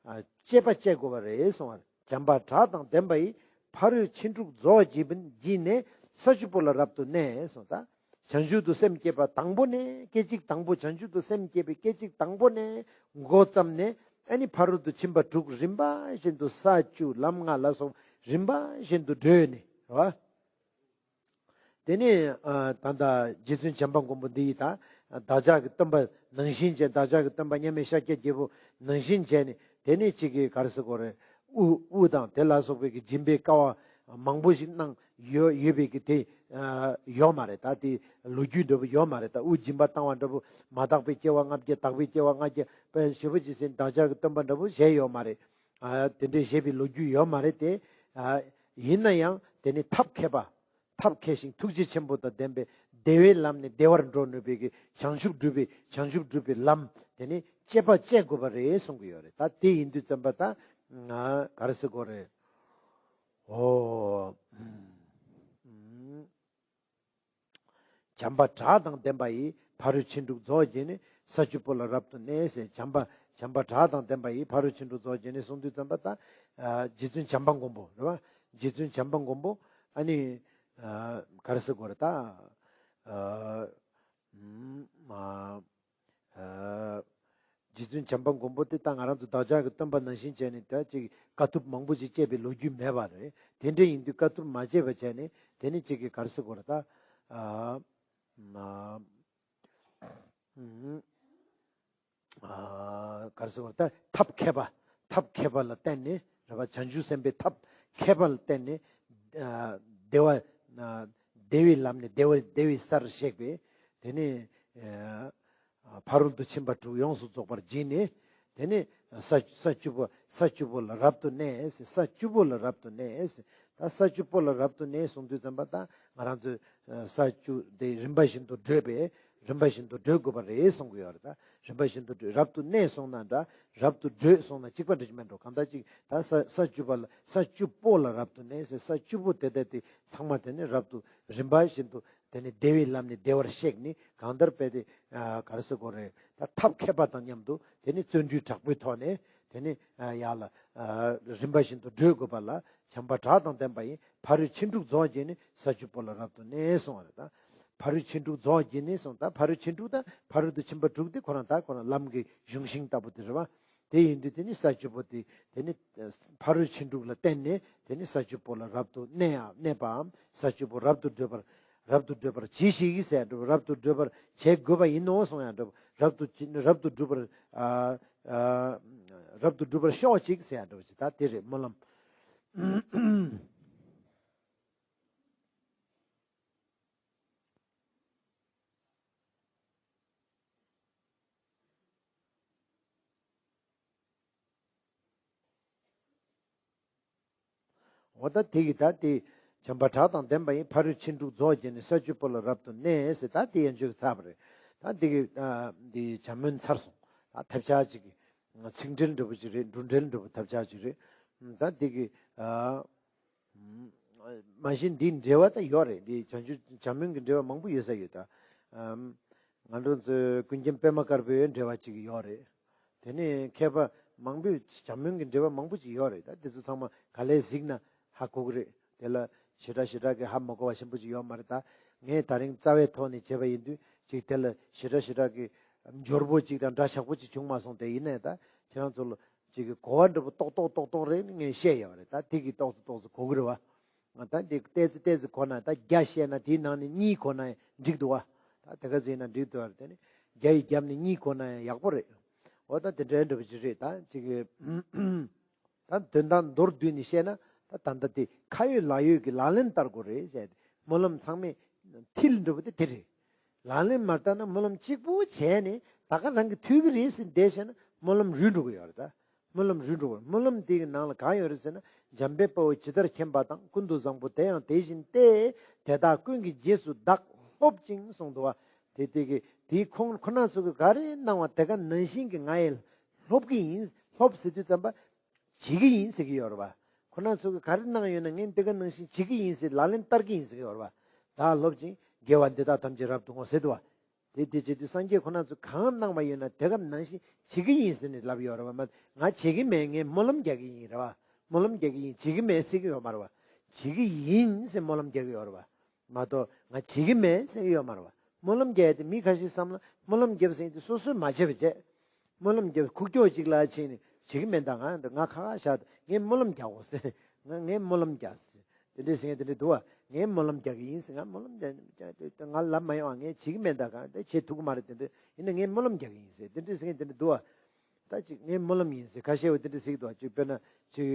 ཨ་སྤྱད་པ་སྤྱད་དགོས་པ་རེད་གསུང་བ་རེད། བྱམས་པ་གྲགས་དང་ལྡན་པ་ཡིས། ཕ་རོལ་ཕྱིན་དྲུག་རྫོགས་བགྱིས་པ་བགྱིས་ནས། ས་བཅུ་པོ་ལ་རབ་ཏུ་གནས་གསུངས། ད་བྱང་ཆུབ་ཏུ་སེམས་བསྐྱེད་པ་དང་པོ་ནས་སྐད་ཅིག་དང་པོ། བྱང་ཆུབ་ཏུ་སེམས་བསྐྱེད་པའི་སྐད་ཅིག་དང་པོ་ནས་འགོ་བརྩམས་ནས། ཨ་ནི་ཕ་རོལ་ཏུ་ཕྱིན་པ་དྲུག་རིམ་པ་བཞིན་དུ་ས་བཅུ་ལམ་ལྔ་ལ་སོགས་རིམ་པ་བཞིན་དུ་བགྲོད་ནས་རེད་བ། དེ་ནས་ཨ་ད་ལྟ་རྗེ་བཙུན་བྱམས་པ་མགོན་པོ་འདི་ཡིས་ད་བདག་ཅག་གི་སྟོན་པ་ནང་བཞིན་བྱས། བདག་ཅག་གི་སྟོན་པ་མཉམ་མེད་ཤཱཀྱ་རྒྱལ་པོ་ནང་བཞིན་བྱས་ནས། དེ་ནས་གཅིག་གིས་ག་རེ་ཟེར་དགོས་རེད། དབུ་དབུ་དང་དེ་ལ་སོགས་པའི་གི་སྦྱིན་པའི་དཀའ་བ་མང་པོ་ཞིག་གནང་ ཡོད་ཡོད་པའི་གི་དེ་ཡོད་མ་རེད། ད་དེ་ལོ་རྒྱུས་འདྲ་པོ་ཡོད་མ་རེད། ད་དབུགས་འབྱིན་པ་བཏང་བ་འདྲ་པོ་མ་དག་པའི་སྐྱེ་བ་ལྔ་བརྒྱ། དག་པའི་སྐྱེ་བ་ལྔ་བརྒྱ་པའི་ཞེ་པོ་ཅིག་ཟིན། བདག་ཅག་གི་སྟོན་པ་འདྲ་པོ་བཞེས་ཡོད་མ་རེད། དེ་འདྲའི་བཞེས་པའི་ལོ་རྒྱུས་ཡོད་མ་རེད་དེ། ཡིན་ན་ཡང་དེ་ནི་ཐབས་མཁས་པ། ཐབས་མཁས་ཤིང་ཐུགས་རྗེ་ཆེན་པོ་དང་ལྡན་པའི་བདེ་བའི་ལམ་ནས་བདེ་བར་འགྲོ་ནུས་པའི་གི་བྱང་ཆུབ་སྒྲུབ་པའི་བྱང་ཆུབ་སྒྲུབ་པའི་ལམ་དེ་ནི་སྤྱད་པ་སྤྱད་དགོས་པ་རེད་གསུང་གི་ཡོད་རེད། ད་དེ་ཡིན་དུས་ཙམ་པ་ད་ང་ག་རེ་ཟེར་དགོས་རེད། ཨོ། བྱམས་པ་དྲག་དང་ལྡན་པ་ཡིས། ཕ་རོལ་ཕྱིན་དྲུག་རྫོགས་བགྱིས་ནས། ས་བཅུ་པོ་ལ་རབ་ཏུ་གནས་ཟེར། བྱམས་པ་བྱམས་པ་དྲག་དང་ལྡན་པ་ཡིས། ཕ་རོལ་ཕྱིན་དྲུག་རྫོགས་བགྱིས་ནས་གསུངས་དུས་ཙམ་པ་ད། རྗེ་བཙུན་བྱམས་པ་མགོན་པོ་རེད་བ། རྗེ་བཙུན་བྱམས་པ་མགོན་པོ། ཨ་ནི། ག་རེ་ཟེར་དགོས་རེད་ད། རྗེ་བཙུན་བྱམས་པ་མགོན་པོ་དེ་ད་ང་རང་ཚོ་བདག་ཅག་གི་སྟོན་པ་ནང་བཞིན་བྱས་ནས་ད་ཅིག་དཀའ་ཐུབ་མང་པོ་ཞིག་སྤྱད་པའི་ལོ་རྒྱུས་མེད་པ་རེད། དེ་འདྲ་ཡིན་དུས་དཀའ་ཐུབ་མ་སྤྱད་པ་བྱས་ནས་དེ་ནི་ཅིག་གི་ག་རེ་ཟེར་དགོས་རེད་ད། ག་རེ་ཟེར་དགོས་རེད་ད། ཐབས་མཁས་པ། ཐབས་མཁས་པ་ལ་བརྟེན་ནས་རེད་བ། བྱང་ཆུབ་སེམས་དཔའི་ཐབས་མཁས་པ་ལ་བརྟེན་ནས། བདེ་བ། བདེ་བའི་ལམ་ནས་བདེ་བ་བདེ་བའི་སར་གཤེགས་པའི། དེ་ནས། ཕ་རོལ་ཏུ་ཕྱིན་པ་དྲུག་ཡོངས་སུ་རྫོགས་པར་བགྱིས་ནས། དེ་ནས་ས་ས་བཅུ་པོ་ས་བཅུ་པོ་ལ་རབ་ཏུ་གནས། ས་བཅུ་པོ་ལ་རབ་ཏུ་གནས། ད་ས་བཅུ་པོ་ལ་རབ་ཏུ་གནས་གསུང་དུས་ཙམ་པ་ད་ང་རང་ཚོས་ས་བཅུ་དེ་རིམ་པ་བཞིན་དུ་བགྲོད་པས་རིམ་པ་བཞིན་དུ་བགྲོད་དགོས་པ་རེད་གསུང་གི་ཡོད་རེད། ད་རིམ་པ་བཞིན་དུ་བགྲོད། རབ་ཏུ་གནས་གསུང་ན་འདྲ། རབ་ཏུ་བགྲོད་གསུང་ན་གཅིག་པ་འདྲ་ཅིག་མེད་འགྲོ། གང་ལྟར་ཅིག་ད་ས་ས་བཅུ་པ་ལ་ས་བཅུ་པོ་ལ་རབ་ཏུ་གནས་ཟེར། ས་བཅུ་པོ་དེ་དག་དེ་ཚང་མ་དེ་ནས་རབ་ཏུ་རིམ་པ་བཞིན་དུ། དེ་ནས་བདེ་བའི་ལམ་ནས་བདེ་བར་གཤེགས་ནས་གང་ལྟར་དཔེ་དེ་ག་རེ་ཟེར་དགོས་རེད། ད་ཐབས་མཁས་པ་དང་མཉམ་དུ་དེ་ནས་བརྩོན་འགྲུས་དྲག་པོའི་ཐོག་ནས་དེ་ནས་ཡར་ལ་རིམ་པ་བཞིན་དུ་བགྲོད་དགོས་པ་ལ་བྱམས་པ་དྲག་དང་ལྡན་པ་ཡིས། ཕ་རོལ་ཕྱིན་དྲུག་རྫོགས་བགྱིས་ནས་ས་བཅུ་པོ་ལ་རབ་ཏུ་གནས་གསུངས་པ་རེད། ད་ཕ་རོལ་ཕྱིན་དྲུག་རྫོགས་བགྱིས་ནས་གསུངས། ད་ཕ་རོལ་ཕྱིན་དྲུག་ད་ཕ་རོལ་ཏུ་ཕྱིན་པ་དྲུག་དེ་ཁོ་རང་ད་ཁོ་རང་ལམ་གྱི་གཞུང་ཤིང་ལྟ་བུ་དེ་རེད་བ། དེ་ཡིན་དུས་དེ་ནི་ས་བཅུ་པོ་དེ་དེ་ནི་ཕ་རོལ་ཕྱིན་དྲུག་ལ་བརྟེན་ནས་དེ་ནི་ས་བཅུ་པོ་ལ་རབ་ཏུ་གནས་ཡང་གནས་པའམ་ས་བཅུ་པོ་རབ་ཏུ་བགྲོད་པར་རབ་ཏུ་བགྲོད་པར་གྱིས་ཤིག་ཟེར་འགྲོ། རབ་ཏུ་བགྲོད་པར་བྱེད་དགོས་པ་ཡིན་ནོ་གསུང་ཡང་འགྲོ། རབ་ཏུ་རབ་ཏུ་བགྲོད་པར་རབ་ཏུ་བགྲོད་པར་ཤོག་ཅིག་ཟེར་ཡང་འགྲོ། ད་དེ་རེད་སྨོན་ལམ། འོ་ད་དེ་གི་ད་དེ་བྱམས་པ་དྲག་དང་ལྡན་པ་ཡིས། ཕ་རོལ་ཕྱིན་དྲུག་རྫོགས་བགྱིས་ནས། ས་བཅུ་པོ་ལ་རབ་ཏུ་གནས་ཟེར། ད་དེ་ཡན་ཆོད་ཀྱི་ཚར་བ་རེད། ད་དེ་གི་འདི་བྱམས་སྨོན་ཚར་སོང་། ད་ཐབས་ཆག་ཅིག་གི་ཚིག་འགྲེལ་འདྲ་པོ་ཅིག་རེད། འབྲུ་འགྲེལ་འདྲ་པོ་ཐབས་ཆག་ཅིག་རེད། ད་དེ་གི་མ་གཞི་འདིའི་འགྲེལ་བ་ད་ཡོད་རེད། འདི་བྱང་ཆུབ་བྱམས་སྨོན་གྱི་འགྲེལ་བ་མང་པོ་ཡོད་ས་ཡོད། ད་ང་ཚོ་ཀུན་མཁྱེན་པད་མ་དཀར་པོའི་འགྲེལ་བ་ཅིག་ཡོད་རེད། དེ་ནས་མཁས་པ་མང་པོས་བྱམས་སྨོན་གྱི་འགྲེལ་བ་མང་པོ་ཅིག་ཡོད་རེད། ད་དེ་ཚོ་ཚང་མ་ག་ལེར་གཟིགས་ན་ཧ་གོ་གི་རེད། དེ་ལ་ཞེ་དྲག་ཞེ་དྲག་གི་ཧ་མ་གོ་བ་ཆེན་པོ་ཅིག་ཡོད་མ་རེད། ད་ངས་ད་རིང་རྩ་བའི་ཐོག་ནས་བྱས་པ་ཡིན་དུས་ཅིག་དེ་ལ་ཞེ་དྲག་ཞེ་དྲག་གི་འབྱོར་པོ་ཅིག་དང་འདྲ་ཆགས་པོ་ཅིག་བྱུང་མ་སོང་། དེ་ཡིན་ནའི་ད་ཁྱེད་རང་ཚོ་ལ་ཅིག་གི་གོ་བ་འདྲ་པོ་ཏོག་ཏོག་ཏོག་ཏོག་རེ་ངས་བཤད་ཡོད་རེད། ད་དེ་གི་ཏོག་ཙམ་ཏོག་ཙམ་གོ་གི་རེད་བ། ང་ད་འདི་ཏོག་ཙམ་ཏོག་ཙམ་གོ་ན། ད་བརྒྱ་བཤད་ན་དེའི་ནང་ནས་གཉིས་གོ་ན་ཡང་འགྲིག་འདུག་བ། ད་དེ་ག་ཟེར་ན་འགྲིག་འདུག་བ། དེ་ནི་བརྒྱ་ཡི་རྒྱབ་ནས་གཉིས་གོ་ན་ཡང་ཡག་པོ་རེད། འོ་ད་དེ་འདྲའི་འདྲ་པོ་ཅིག་རེད། ད་ཅིག་གི་ད་དོན་དག་མདོར་བསྡུས་ནས་བཤད་ན། ད་ད་ལྟ་དེ་ཁ་ཡོད་ལག་ཡོད་ཀྱི་ལག་ལེན་བསྟར་དགོས་རེད་ཟེར། སྨོན་ལམ་ཚང་མས་མཐིལ་འདྲ་པོ་དེ་དེ་རེད། ལག་ལེན་མ་བསྟར་ན་སྨོན་ལམ་གཅིག་པུ་བྱས་ནས་ད་ག་རང་གིས་འཐུས་ཀྱི་རེད་ཟེར་བསྡད་བྱས་ན་སྨོན་ལམ་རུལ་འགྲོ་གི་ཡོད་རེད། ད་སྨོན་ལམ་རུལ་འགྲོ་གི་རེད། སྨོན་ལམ་དེ་གི་ནང་ལ་གང་ཡོད་རེད་ཟེར་ན། འཇམ་དཔལ་དཔའ་བོས་ཇི་ལྟར་མཁྱེན་པ་དང་། ཀུན་ཏུ་བཟང་པོ་དེ་ཡང་དེ་བཞིན་ཏེ། དེ་དག་ཀུན་གྱི་རྗེས་སུ་བདག་སློབ་ཅིང་གསུངས་འདུག་བ། དེ་དེ་གི་དེའི་ཁོང་ཁོ་ན་ཚོ་གིས་ག་རེ་གནང་བ་དེ་ག་ནང་བཞིན་གྱི་ང་ཡིས་སློབ་ཀྱི་ཡིན། སློབ་ཟེར་དུས་ཙམ་པ། བྱེད་ཀྱི་ཡིན་ཟེར་གྱི་ཡོད་རེད་བ། ཁོ་རང་ཚོ་གིས་ག་རེ་གནང་ཡོད་ན་ངས་འདི་ག་ནང་བཞིན་བྱེད་ཀྱི་ཡིན་ཟེར། ལག་ལེན་བསྟར་གྱི་ཡིན་ཟེར་གྱི་ཡོད་རེད་བ། བདག་སློབ་ཅིང་དགེ་བ་འདི་དག་ཐམས་ཅད་རབ་ཏུ་བསྔོ་ཟེར་འདུག་བ། དེ་དེ་བྱེད་དུས་སངས་རྒྱས་ཁོ་རང་ཚོ་གང་གནང་བ་ཡོད་ན་དེ་ག་ནང་བཞིན་བྱེད་ཀྱི་ཡིན་ཟེར་ནས་ལབ་ཡོད་རེད་བ། མ་ང་བྱེད་ཀྱི་མེད། ངས་སྨོན་ལམ་རྒྱག་གི་ཡིན་རེད་བ། སྨོན་ལམ་རྒྱག་གི་ཡིན། བྱེད་ཀྱི་མེད་ཟེར་གྱི་ཡོད་མ་རེད་བ། བྱེད་ཀྱི་ཡིན་ཟེར་སྨོན་ལམ་རྒྱག་གི་ཡོད་རེད་བ། མ་གཏོགས་ང་བྱེད་ཀྱི་མེད་ཟེར་གྱི་ཡོད་མ་རེད་བ། སྨོན་ལམ་རྒྱག་ཡ་དེ་མི་ཁ་ཤས་བསམ་ན་སྨོན་ལམ་རྒྱབ་ཟེར་དེ་སོ་སོས་མ་བྱས་པ་བྱས། སྨོན་ལམ་རྒྱབ་ཁུག་ཀྱོག་ཅིག་ལ་ཕྱིན་ནས་བྱེད་ཀྱི་མེད། ད་ང་འདི་ང་ཁ་ཁ་བཞག་ངས་སྨོན་ལམ་རྒྱག་གོ་ཟེར། ང་ངས་སྨོན་ལམ་རྒྱག་ཟེར། དེ་འདྲས་ཟེར་མཁན་དེ་འདྲས་འདུག་བ། ངས་སྨོན་ལམ་རྒྱག་གི་ཡིན་ཟེར། ང་སྨོན་ལམ་རྒྱག་ང་ལབ་མ་ཡོང་བ། ངས་བྱེད་ཀྱི་མེད། ད་གང་དེ་བྱེད་ཐུབ་ཀྱི་མ་རེད། དེ་འདྲས་ཡིན་ན་ངས་སྨོན་ལམ་རྒྱག་གི་ཡིན་ཟེར། དེ་འདྲས་ཟེར་མཁན་དེ་འདྲས་འདུག་བ། ད་ཅིག་ངས་སྨོན་ལམ་ཡིན་ཟེར། ཁ་ཤས་བ་དེ་འདྲས་ཟེར་གྱི་འདུག་བ། ཅིག་དཔེར་ན་ཅིག་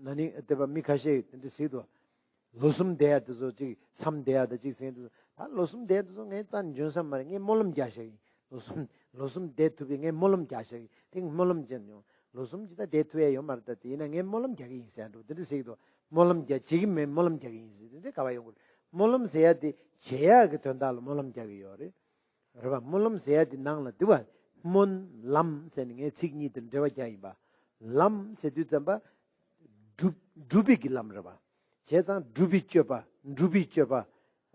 ན་ནིང་དེ་བ་མི་ཁ་ཤས་དེ་འདྲས་ཟེར་གྱི་འདུག་བ། ལོ་གསུམ་བསྡད་ཡ་དེ་ཚོ་གཅིག་མཚམས་བསྡད་ཡ་དང་གཅིག་ཟེར་དུས། ད་ལོ་གསུམ་བསྡད་དུས་ངས་རྩ་ནས་འཇོན་ས་མ་རེད། ངས་སྨོན་ལམ་རྒྱག་བཞག་ཡིན། ལོ་གསུམ་ལོ་གསུམ་བསྡད་ཐུབ་པའི་ངས་སྨོན་ལམ་རྒྱག་བཞག་ཡིན། དེ་སྨོན་ལམ་བྱས་མྱོང་། ལོ་གསུམ་ཅི་ད་བསྡད་ཐུབ་ཡ་ཡོད་མ་རེད། ད་དེ་ཡིན་ན་ངས་སྨོན་ལམ་རྒྱག་གི་ཡིན་ཟེར་འགྲོ། དེ་འདྲ་ཟེར་གི་འདུག་སྨོན་ལམ་རྒྱག་བྱེད་ཀྱི་མེད། སྨོན་ལམ་རྒྱག་གི་ཡིན་ཟེར། དེ་འདྲ་ག་བ་ཡོང་གི་རེད། སྨོན་ལམ་ཟེར་ཡ་དེ་བྱེད་ཡ་གི་དོན་དག་ལ་སྨོན་ལམ་རྒྱག་གི་ཡོད་རེད། རེད་པ། སྨོན་ལམ་ཟེར་ཡ་དེ་ནང་ལ་འདུག་པ། སྨོན་ལམ་ཟེར་ནས་ངས་ཚིག་གཉིས་དེར་འགྲེལ་པ་རྒྱག་ཡིན་པ། ལམ་ཟེར་དུས་ཙམ་པ། སྒྲུབ་སྒྲུབ་པའི་གི་ལམ་རེད་པ། བྱས་ཙང་སྒྲུབ་པའི་སྤྱོད་པ། སྒྲུབ་པའི་སྤྱོད་པ།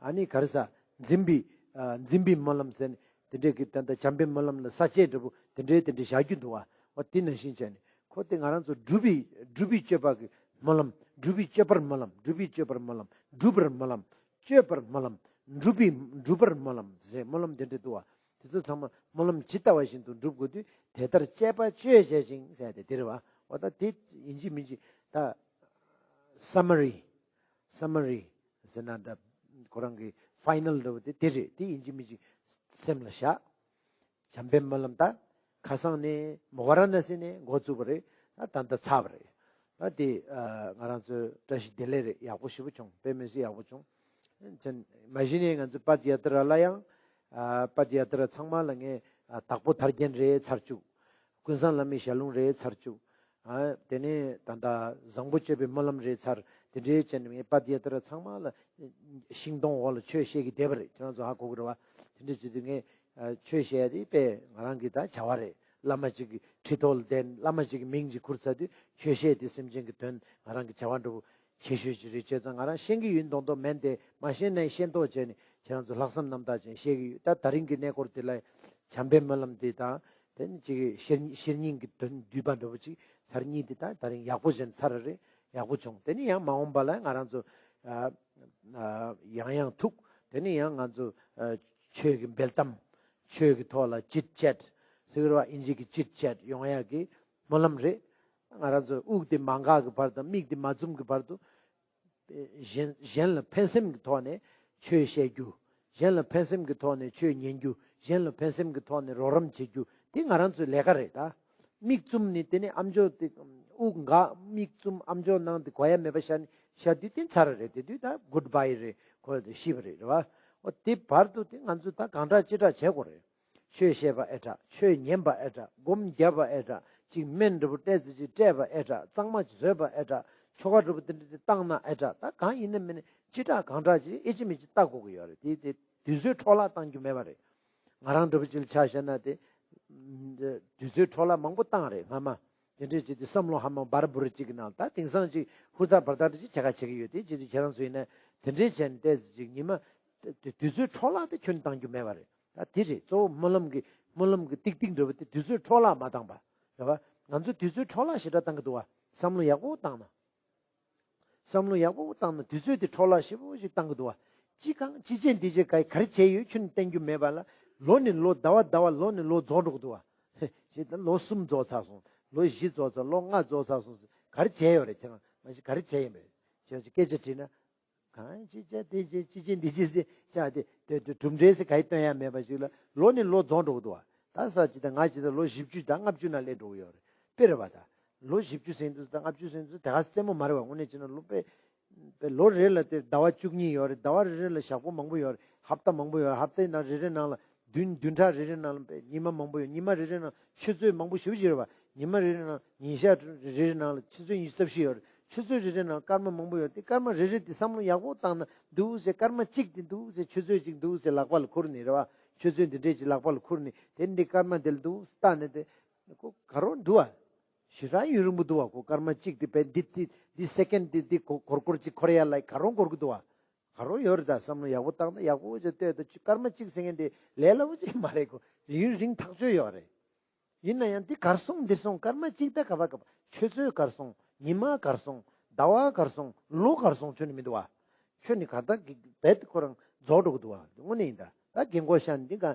ཨ་ནི་ག་རེ་ཟ། འཛིན་པའི་ཨ་འཛིན་པའི་སྨོན་ལམ་ཟེར་ནས་དེ་འདྲའི་གི་ད་ལྟ་བྱམས་པའི་སྨོན་ལམ་ལ་ས་བཅད་འདྲ་པོ་དེ་འདྲའི་དེ་འདྲའི་བཞག་རྒྱུ་འདུག་པ། འོ་དེ་ནང་བཞིན་བྱས་ནས་ཁོ་དེ་ང་རང་ཚོ་སྒྲུབ་པའི་སྒྲུབ་པའི་སྤྱོད་པ་གི་སྨོན་ལམ། སྒྲུབ་པའི་སྤྱོད་པར་སྨོན་ལམ། སྒྲུབ་པའི་སྤྱོད་པར་སྨོན་ལམ། སྒྲུབ་པར་སྨོན་ལམ། སྤྱོད་པར་སྨོན་ལམ། སྒྲུབ་པའི་སྒྲུབ་པར་སྨོན་ལམ་ཟེར་སྨོན་ལམ་དེ་འདྲ་འདུག་པ། དེ་ཚོ་ཚང་མ་སྨོན་ལམ་ཇི་ལྟ་བ་བཞིན་དུ་སྒྲུབ་དགོས་དུས། དེ་ལྟར་སྤྱད་པ་སྤྱོད་བྱེད་ཅིང་ཟེར་ཏེ་དེ་རེད་པ། འོ་ད་དེ་ཡིན་གཅིག་མིན་གཅིག་ད་སམ་མ་རི། སམ་མ་རི་ཟེར་ན་འདྲ། ཁོ་རང་གི་ཕའི་ནལ་འདྲ་པོ་དེ་དེ་རེད། དེ་ཡིན་གཅིག་མིན་གཅིག་སེམས་ལ་བཞག་བྱམས་པའི་སྨོན་ལམ་ད་ཁ་སང་ནས་མོ་ག་ར་ན་སི་ནས་འགོ་བཙུགས་པ་རེད། ད་ད་ལྟ་ཚར་བ་རེད། ད་དེ་ཨ་ང་རང་ཚོའི་བཀྲ་ཤིས་བདེ་ལེགས་རེད། ཡག་པོ་ཞེ་པོ་བྱུང་། དཔེ་མི་སྲིད་ཡག་པོ་བྱུང་། མ་གཞི་ནས་ང་ཚོའི་པད་ཡ་ཏྲ་ལ་ཡང་ཨ་པད་ཡ་ཏྲ་ཚང་མ་ལ་ངས་ཨ་དྭགས་པོ་ཐར་རྒྱན་རེ་ཚར་བཅུག་ཀུན་བཟང་བླ་མའི་ཞལ་ལུང་རེ་ཚར་བཅུག་ཨ་དེ་ནས་ད་ལྟ་བཟང་པོ་སྤྱོད་པའི་སྨོན་ལམ་རེ་ཚར། དེ་འདྲའི་བྱས་ནས་ངས་པད་ཡ་ཏྲ་ཚང་མ་ལ་ཤིང་སྡོང་འོག་ལ་ཆོས་བཤད་ཀྱི་བསྡད་པ་རེད། ཁྱེད་རང་ཚོ་ཧ་གོ་གི་རེད་པ། དེ་འདྲ་བྱེད་དུས་ངས་ཨ་ཆོས་བཤད་ཡ་དེ་དཔེ་ང་རང་གི་ད་བྱ་བ་རེད། བླ་མ་གཅིག་གི་ཁྲི་ཐོག་ལ་བསྡད། བླ་མ་གཅིག་གི་མིང་གཅིག་ཁུར་ཚར་དུས་ཆོས་བཤད་དེ་སེམས་ཅན་གྱི་དོན་ང་རང་གི་བྱ་བ་འདྲ་པོ་ཆེ་ཤོས་ཅིག་རེད། བྱས་ཙང་ང་རང་ཤེས་ཀྱི་ཡོད་མདོག་མདོག་མིན་ཏེ། མ་ཤེས་ན་ཤེས་མདོག་བྱས་ནས་ཁྱེད་རང་ཚོ་ལྷག་བསམ་རྣམ་དག་ཅན་བཤད་ཀྱི་ཡོད། ད་ད་རིང་གི་གནས་སྐོར་དེ་ལ་བྱམས་པའི་སྨོན་ལམ་དེ་དང་། དེ་ནི་ཅིག་ཤེར་ཤེར་སྙིང་གི་དོན་བསྡུས་པ་འདྲ་པོ་ཅིག་ཚར་གཉིས་དེ་ད་ད་རིང་ཡག་པོ་བྱས་ཚར་རེད། ཡག་པོ་བྱུང་། དེ་ནི་ཡང་མ་འོངས་པ་ལ་ང་རང་ཚོ་ཨ་ཨ་ཡང་ཡང་ཐུག་དེ་ནི་ཡང་ང་ཚོ་ཨ་ཆོས་ཀྱི་འབེལ་གཏམ། ཆོས་ཀྱི་ཐོག་ལ་ཅིཊ་ཅེཊ་ཟེར་བ། ཨིན་ཇི་གི་ཅིཊ་ཅེཊ་ཡོང་ཡག་གི་སྨོན་ལམ་རེད། ང་རང་ཚོ་དབུགས་དེ་མ་འགག་གི་བར་དང་མིག་དེ་མ་བཙུམ་གྱི་བར་དུ། གཞན་གཞན་ལ་ཕན་སེམས་ཀྱི་ཐོག་ནས་ཆོས་བཤད་རྒྱུ། གཞན་ལ་ཕན་སེམས་ཀྱི་ཐོག་ནས་ཆོས་ཉན་རྒྱུ། གཞན་ལ་ཕན་སེམས་ཀྱི་ཐོག་ནས་རོགས་རམ་བྱེད་རྒྱུ། དེ་ང་རང་ཚོའི་ལས་ཀ་རེད་ད། མིག་བཙུམ་ནས་དེ་ནས་ཨམ་ཅོག་དེ་དབུགས་འགག་མིག་བཙུམ་ཨམ་ཅོག་ནང་དེ་གོ་ཡ་མེད་པ་བཞག་ནས་བཞག་དུས་དེ་ཚར་རེད། དེ་དུས་ད་གུཌ་བྷའི་རེད། ཁོ་དེ་ཤི་བ་རེད། རེད་བ། འོ་དེ་བར་དུ་དེ་ང་ཚོས་ད་གང་དྲག་ཅི་དྲག་བྱེད་དགོས་རེད། ཆོས་བཤད་པ་ཨེ་དྲག་ཆོས་ཉན་པ་ཨེ་དྲག་སྒོམ་རྒྱབ་པ་ཨེ་དྲག་ཅིག་སྨན་འདྲ་པོ་ཏོག་ཙམ་ཅིག་སྤྲད་པ་ཨེ་དྲག་གཙང་མ་ཅིག་བཟོས་པ་ཨེ་དྲག་ཆོ་ག་འདྲ་པོ་དེ་འདྲ་དེ་བཏང་ན་ཨེ་དྲག་ད་གང་ཡིན་ན་མིན་ན་ཅི་དྲག་གང་དྲག་ཅིག་ཨེ་ཅི་མི་ཅི་ལྟ་དགོས་ཀྱི་ཡོད་རེད། དེ་དེ་དུས་ཚོད་འཕྲོ་བརླག་བཏང་རྒྱུ་མེད་པ་རེད། ང་རང་འདྲ་པོ་ཅིག་ལ་ཆ་བཞག་ན་དེ་དུས་ཚོད་འཕྲོ་བརླག་མང་པོ་བཏང་རེད་སྔ་མ། དེ་འདྲས་ཅིག་དེ་བསམ་བློ་ཧ་མ་འབར་འབུར་ཅིག་གི་ནང་ད་དེང་སང་ཅིག་ཧུར་ཐག་འབར་ཐག་ཅིག་བྱེད་ཁ་བྱེད་ཀྱི་ཡོད། དེ་ཅིག་དེ་ཁྱེད་རང་ཚོ་ཡིན་ན་དེ་འདྲས་བྱས་ནས་ཏོག་ཙམ་ཅིག་ཉི་མ་དུས་ཚོད་འཕྲོ་བརླག་དེ་ཁྱོན་བཏང་རྒྱུ་མེད་པ་རེད། ད་དེ་རེད། གཙོ་བོ་སྨོན་ལམ་གྱི་སྨོན་ལམ་གྱི་ཏིག་ཏིག་འདྲ་པོ་དེ་དུས་ཚོད་འཕྲོ་བརླག་མ་བཏང་པ་རེད་བ། ང་ཚོ་དུས་ཚོད་འཕྲོ་བརླག་ཞེ་དྲག་བཏང་གི་འདུག་བ། བསམ་བློ་ཡག་པོ་བཏང་ན། བསམ་བློ་ཡག་པོ་བཏང་ན་དུས་ཚོད་དེ་འཕྲོ་བརླག་ཞེ་པོ་ཞིག་བཏང་གི་འདུག་བ། ཅི་གང་ཅི་བྱེད་འདི་བྱེད་ག་ག་རེ་བྱས་ཡོད་ཁྱོན་བསྟན་རྒྱུ་མེད་པ་ལ་ལོ་ནས་ལོ་ཟླ་བ་ཟླ་བ་ལོ་ནས་ལོ་རྫོགས་འགྲོ་གི་འདུག་བ། ཞེས་ད་ལོ་གསུམ་རྫོགས་ཚར་སོང་། ལོ་བཞི་རྫོགས་ཚར། ལོ་ལྔ་རྫོགས་ཚར་སོང་། ག་རེ་བྱས་ཡོད་རེད། ཁྱེད་རང་མ་གཞི་ག་རེ་བྱས་ཡིན་པས། ཁྱེད་རང་ཚོ་སྐད་ཆ་དྲིས་ན། གང་ཅི་བྱ་དེ་བྱེད་ཅི་བྱེད་འདི་བྱེད་ཟེར་བྱ་དེ་དེ་དེ་གྲུབ་འབྲས་ཟེར་ག་ཡི་སྟོན་ཡ་མེད་པ་ཞིག་ལ་ལོ་ནས་ལོ་རྫོགས་འགྲོ་གི་འདུག་བ། ད་ས་ཅི་ད་ང་ཅི་ད་ལོ་བཞི་བཅུ་དང་ལྔ་བཅུ་ན་སླེབས་འགྲོ་གི་ཡོད་རེད། དཔེ་རེད་བ། ད་ལོ་བཞི་བཅུ་ཟེར་དུས་ད་ལྔ་བཅུ་ཟེར་དུས་དེ་ག་རྩེད་མོ་མ་རེད་བ། དངོས་གནས་བྱས་ན་ལོ་དཔེ་དཔེ་ལོ་རེ་ལ་དེ་ཟླ་བ་བཅུ་གཉིས་ཡོད་རེད། ཟླ་བ་རེ་རེ་ལ་ཞག་པོ་མང་པོ་ཡོད་རེད། ཧབ་ཏ་མང་པོ་ཡོད་རེད། ཧབ་ཏའི་ནང་རེ་རེ་ནང་ལ་བདུན་བདུན་ཕྲག་རེ་རེ་ནང་ལ་དཔེ་ཉི་མ་མང་པོ་ཡོད། ཉི་མ་རེ་རེ་ནང་ཆུ་ཚོད་མང་པོ་ཞེ་པོ་ཅིག་ཡོད་རེད་བ། ཉི་མ་རེ་རེ་ནང་ཉིན་ཞག་རེ་རེ་ནང་ལ་ཆུ་ཚོད་ཉི་ཤུ་རྩ་བཞི་ཡོད་རེད། ཆུ་ཚོད་རེ་རེ་ནང་སྐར་མ་མང་པོ་ཡོད་རེད། དེ་སྐར་མ་རེ་རེ་དེ་བསམ་བློ་ཡག་པོ་བཏང་ན་འདུག་ཟེར། སྐར་མ་གཅིག་དེ་འདུག་ཟེར། ཆུ་ཚོད་གཅིག་འདུག་ཟེར་ལག་པ་ལ་ཁུར་ནས་རེད་བ། ཆུ་ཚོད་འདི་འདྲས་ཅིག་ལག་པ་ལ་ཁུར་ནས་དེ་འདི་སྐར་མ་འདི་ལ་འདུག་ལྟ་ནས་དེ་ཁོ་ག་རོ་འདུག་བ། ཞེ་དྲག་ཡུན་རིང་པོ་འདུག་བ། ཁོ་སྐར་མ་གཅིག་དེ་བས་འདི་འདི་འདི་སེ་ཀེན་འདི་འདི་གོ་གོར་གོར་ཅིག་འཁོར་ཡ་ལ་ག་རོ་འགོར་གི་འདུག་བ། ག་རོ་ཡོད་རེད། ད་བསམ་བློ་ཡག་པོ་བཏང་ན་ཡག་པོ་ཅིག་ལྟོས། ད་སྐར་མ་གཅིག་ཟེར་མཁན་དེ་ལས་སླ་པོ་ཅིག་མ་རེད། ཁོ་ཡུན་རིང་ཐག་ཆོད་ཡོད་རེད། ཡིན་ན་ཡང་འདི་གར་སོང་འདིར་སོང་། སྐར་མ་གཅིག་ད་ག་པ་ག་པ། ཆུ་ཚོད་གར་སོང་། ཉི་མ་གར་སོང་། ཟླ་བ་གར་སོང་། ལོ་གར་སོང་ཁྱོན་ནས་མི་འདུག་བ། ཁྱོན་ནས་ག་ད་གི་བེད་ཁོ་རང་རྫོགས་འགྲོ་གི་འདུག་བ། དངོས་གནས་ཡིན་ད། ད་རྒན་གོག་ཤ་ནི་འདི་ག་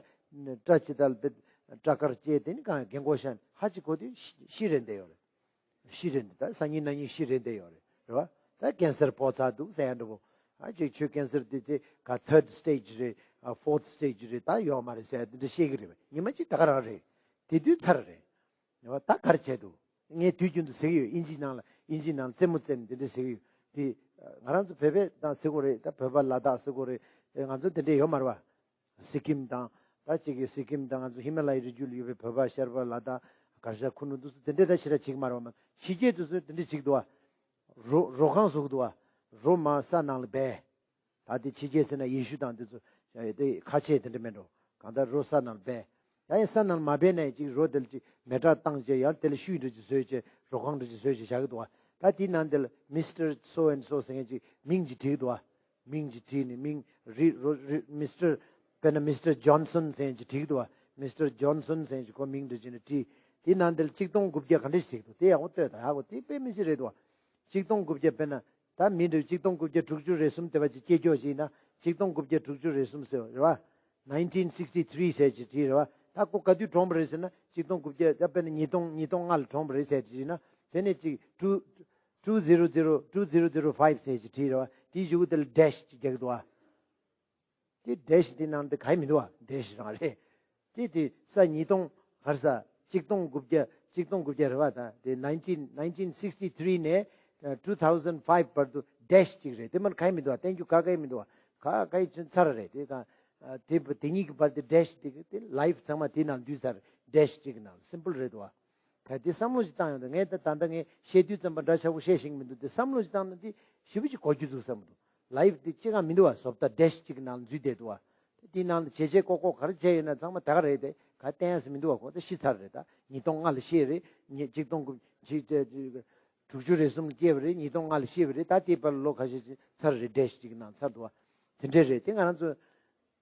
སྐྲ་ཅི་ད་ལ་བེད་སྐྲ་དཀར་བཅད་དེ་ནི་ག་རྒན་གོག་ཤ་ནི་ཧ་ཅི་གོ་དུས་ཤི་ཤི་རན་དེ་ཡོད་རེད། ཤི་རན་དེ་ད་སང་ཉིན་གནངས་ཉིན་ཤི་རན་དེ་ཡོད་རེད། རེད་བ། ད་ཀེན་སར་ཕོག་ཚར་འདུག་ཟེར་ཡ་འདྲ་པོ། ཨ་ཅིག་ཁྱོད་ཀེན་སར་དེ་དེ་ག་ཐར་ཌི་སི་ཊེ་ཇི་རེད། ཨ་ཕོར་ཐི་སི་ཊེ་ཇི་རེད། ད་ཡོད་མ་རེད་ཟེར་ཡ་འདི་འདྲ་བཤད་གི་རེད་བ། ཉི་མ་གཅིག་ད་ག་རང་རེད། དེ་དུས་ཐར་རེད། ད་གར་བྱས་འདུག་ངས་དུས་རྒྱུན་དུ་ཟེར་གི་ཡོད། ཨིན་ཇི་ནང་ལ་ཨིན་ཇི་ནང་ལ་རྩེད་མོ་རྩེ་ནས་འདི་འདྲ་ཟེར་གི་ཡོད། དེ་ ང་རང་ཚོ་བོད་པས་དང་ཟེར་དགོས་རེད། ད་བོད་པ་ལ་དྭགས་ཟེར་དགོས་རེད། ང་ཚོ་དེ་འདྲས་ཡོད་མ་རེད་བ། སི་ཀིམ་དང་། ད་གཅིག་གི་སི་ཀིམ་དང་ང་ཚོ་ཧི་མ་ལ་ཡའི་རི་རྒྱུད་ལ་ཡོད་པའི་བོད་པ་ཤར་པ་ལ་དྭགས་གར་ཞ་ཁུ་ནུ་འདུག་ཟེར་དེ་འདྲས་ད་ཞེ་དྲག་བྱེད་ཀྱི་མ་རེད་བ། མ་ཕྱི་རྒྱལ་དུ་ཚོས་དེ་འདྲས་བྱེད་ཀྱི་འདུག་བ། རོ་རོ་ཁང་བཟོ་གི་འདུག་བ། རོ་མ་ས་ནང་ལ་སྦས། ད་དེ་ཕྱི་རྒྱལ་ཟེར་ན་ཡེ་ཤུ་དང་དེ་ཚོ་དེ་ཁ་ཆེ་དེ་འདྲ་མེད་འགྲོ། གང་ལྟར་རོ་ས་ནང་སྦས། ཡང་ཡང་ས་ནང་མ་སྦས་ན་ཡང་ཅིག་རོ་དེ་ལ་ཅིག་མེ་སྲེག་བཏང་བྱས་ཡང་དེ་ལ་ཤུལ་འདྲ་ཅིག་བཟོས་བྱས་རོ་ཁང་འདྲ་ཅིག་བཟོས་བྱས་བཞག་གི་འདུག་བ། ད་དེའི་ནང་དེ་ལ་Mister So and So ཟེར་མཁན་ཅིག་མིང་ཅིག་བྲིས་འདུག་བ། མིང་ཅིག་བྲིས་ནས་མིང་རི་རོ་རི་Mister དཔེར་ན་Mister Johnson ཟེར་མཁན་ཅིག་བྲིས་འདུག་བ། Mister Johnson ཟེར་མཁན་ཅིག་ཁོ་མིང་འདྲ་ཅིག་ནས་བྲིས། དེའི་ནང་དེ་ལ་གཅིག་སྟོང་དགུ་བརྒྱ་ག་འདྲ་ཞིག་བྲིས་འདུག་དེ་ཡག་པོ་ལྟོས་དང་། ཡག་པོ་དེ་དཔེ་མི་སྲིད་རེད་འདུག་བ། གཅིག་སྟོང་དགུ་བརྒྱ་དཔེར་ན། ད་མི་འདྲ་གཅིག་སྟོང་དགུ་བརྒྱ་དྲུག་ཅུ་རེ་གསུམ་དེ་བ་ཅིག་སྐྱེས་སྐྱོ་ཞིག་ཡིན་ན་གཅིག་སྟོང་དགུ་བརྒྱ་དྲུག་ཅུ་རེ་གསུམ་ཟེར་བ་རེད་བ། Nineteen sixty three ཟེར་ཅིག་བྲིས་རེད་བ། ད་ཁོ་ག་དུས་གྲོངས་པ་རེད་ཟེར་ན་གཅིག་སྟོང་དགུ་བརྒྱ་ད་དཔེར་ན་ཉིས་སྟོང་ཉིས་སྟོང་ལྔ་ལ་གྲོངས་པ་རེད་ཟེར་ཅིག་བྲིས་ན་དེ་ནས་ཅིག་two two zero zero two zero zero five ཟེར་ཅིག་བྲིས་རེད་བ། དེའི་གཞུག་གུ་དེ་ལ་dash ཅིག་རྒྱག་གི་འདུག་བ། དེ་dash དེ་ནང་དེ་ག་ཡི་མི་འདུག་བ། dash རང་རེད། དེ་དེ་ས་ཉིས་སྟོང་གར་ས་གཅིག་སྟོང་དགུ་བརྒྱ་གཅིག་སྟོང་དགུ་བརྒྱ་རེད་བ། ད་དེ་nineteen nineteen sixty three ནས two thousand five བར་དུ་dash གཅིག་རེད། དེ་མར་ག་ཡི་མི་འདུག་བ། བསྟན་རྒྱུ་ག་ག་ཡི་མི་འདུག་བ། ག་ག་ཡི་ཚུན་ཚར་རེད། དེ་དང་དེ་དེ་གཉིས་ཀྱི་བར་དེ་dash དེ་དེ་life ཚང་མ་དེ་ནང་འདུས་ཚར། dash གཅིག་ནང་simple རེད་འདུག་བ། ད་དེ་བསམ་བློ་ཞིག་བཏང་ཡོང་དུས་ངས་ད་ད་ལྟ་ངས་བཤད་དུས་ཙམ་པ་འདྲ་ཆགས་པོ་བཤད་ཤེས་ཀྱི་མི་འདུག་དེ་བསམ་བློ་ཞིག་བཏང་ན་དེ་ཞེ་པོ་ཅིག་གོ་རྒྱུ་འདུག་བསམ་འདུག life དེ་གཅིག་ཀྱང་མི་འདུག་བ། བཟོ་ལྟ་dash གཅིག་གི་ནང་ལ་འཛུལ་བསྡད་འདུག་བ། དེའི་ནང་ལ་བྱས་བྱས་ལྐོག་ལྐོག་ག་རེ་བྱས་ཡོད་ན་ཚང་མ་ད་ག་རེད། དེ་ག་བསྟན་ཡ་ཟེར་མི་འདུག་བ། ཁོ་ད་ཤི་ཚར་རེད། ད་ཉིས་སྟོང་ལྔ་ལ་ཤི་རེད། ཉིས་གཅིག་སྟོང་དགུ་ཆིག་དྲུག་ཅུ་རེ་གསུམ་ལ་སྐྱེས་པ་རེད། ཉིས་སྟོང་ལྔ་ལ་ཤི་བ་རེད། ད་དེའི་བར་ལ་ལོ་ཁ་ཤས་ཅིག་ཚར་རེད། dash གཅིག་གི་ནང་ཚར་འདུག་བ། དེ་འདྲས་རེད། དེ་ང་རང་ཚོ་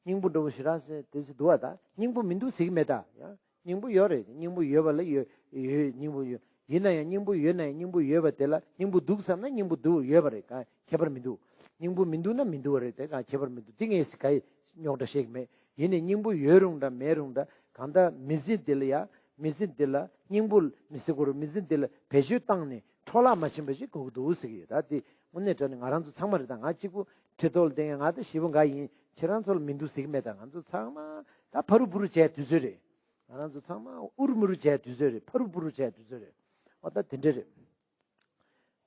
སྙིང་པོ་འདྲ་པོ་ཞེ་དྲག་ཟེར་དེ་ཟེར་འདུག་བ། ད་སྙིང་པོ་མི་འདུག་ཟེར་གྱི་མེད་ད། ཡང་སྙིང་པོ་ཡོད་རེད། སྙིང་པོ་ཡོད་པ་ལ་ཡོད་ཡོད་སྙིང་པོ་ཡོད། ཡིན་ན་ཡང་སྙིང་པོ་ཡོད་ན་ཡང་སྙིང་པོ་ཡོད་པ་དེ་ལ་སྙིང་པོ་འདུག་བསམ་ན་སྙིང་པོ་འདུག་ཡོད་པ་རེད། གང་ཁྱད་པར་མི་འདུག་སྙིང་པོ་མི་འདུག་ན་མི་འདུག་བ་རེད། དེ་གང་ཁྱད་པར་མི་འདུག་དེ་ངས་ག་རེ་རྙོག་དྲ་བཤད་ཀྱི་མེད། ཡིན་ནའི་སྙིང་པོ་ཡོད་རུང་འདྲ་མེད་རུང་འདྲ་གང་ལྟར་མི་ཚེ་འདི་ལ་ཡ་མི་ཚེ་འདི་ལ་སྙིང་པོ་མི་ཟེར་དགོས་རུང་མི་ཚེ་འདི་ལ་བེད་སྤྱོད་བཏང་ནས་འཕྲོ་བརླག་མ་ཕྱིན་པ་ཞིག་དགོས་ཀྱི་འདུག་ཟེར་གྱི་ཡོད། ད་དེ་དངོས་གནས་དྲང་གནས་ང་རང་ཚོ་ཚང་མ་རེད། ད་ང་གཅིག་པུ་ཁྲི་ཐོག་ལ་བསྡད་མཁན་ང་ད་ཞེ་པོ་འགའ་ཡིན། ཁྱེད་རང་ཚོ་ལ་མི་འདུག་ཟེར་གྱི་མེད། ད་ང་ཚོ་ཚང་མ་ད་ཕ་རུ་བུ་རུ་བྱས་དུས་ཚོད་རེད། ང་རང་ཚོ་ཚང་མ་ཨུ་རུ་མུ་རུ་བྱས་དུས་ཚོད་རེད། ཕ་རུ་བུ་རུ་བྱས་དུས་ཚོད་རེད། འོ་ད་དེ་འདྲ་རེད།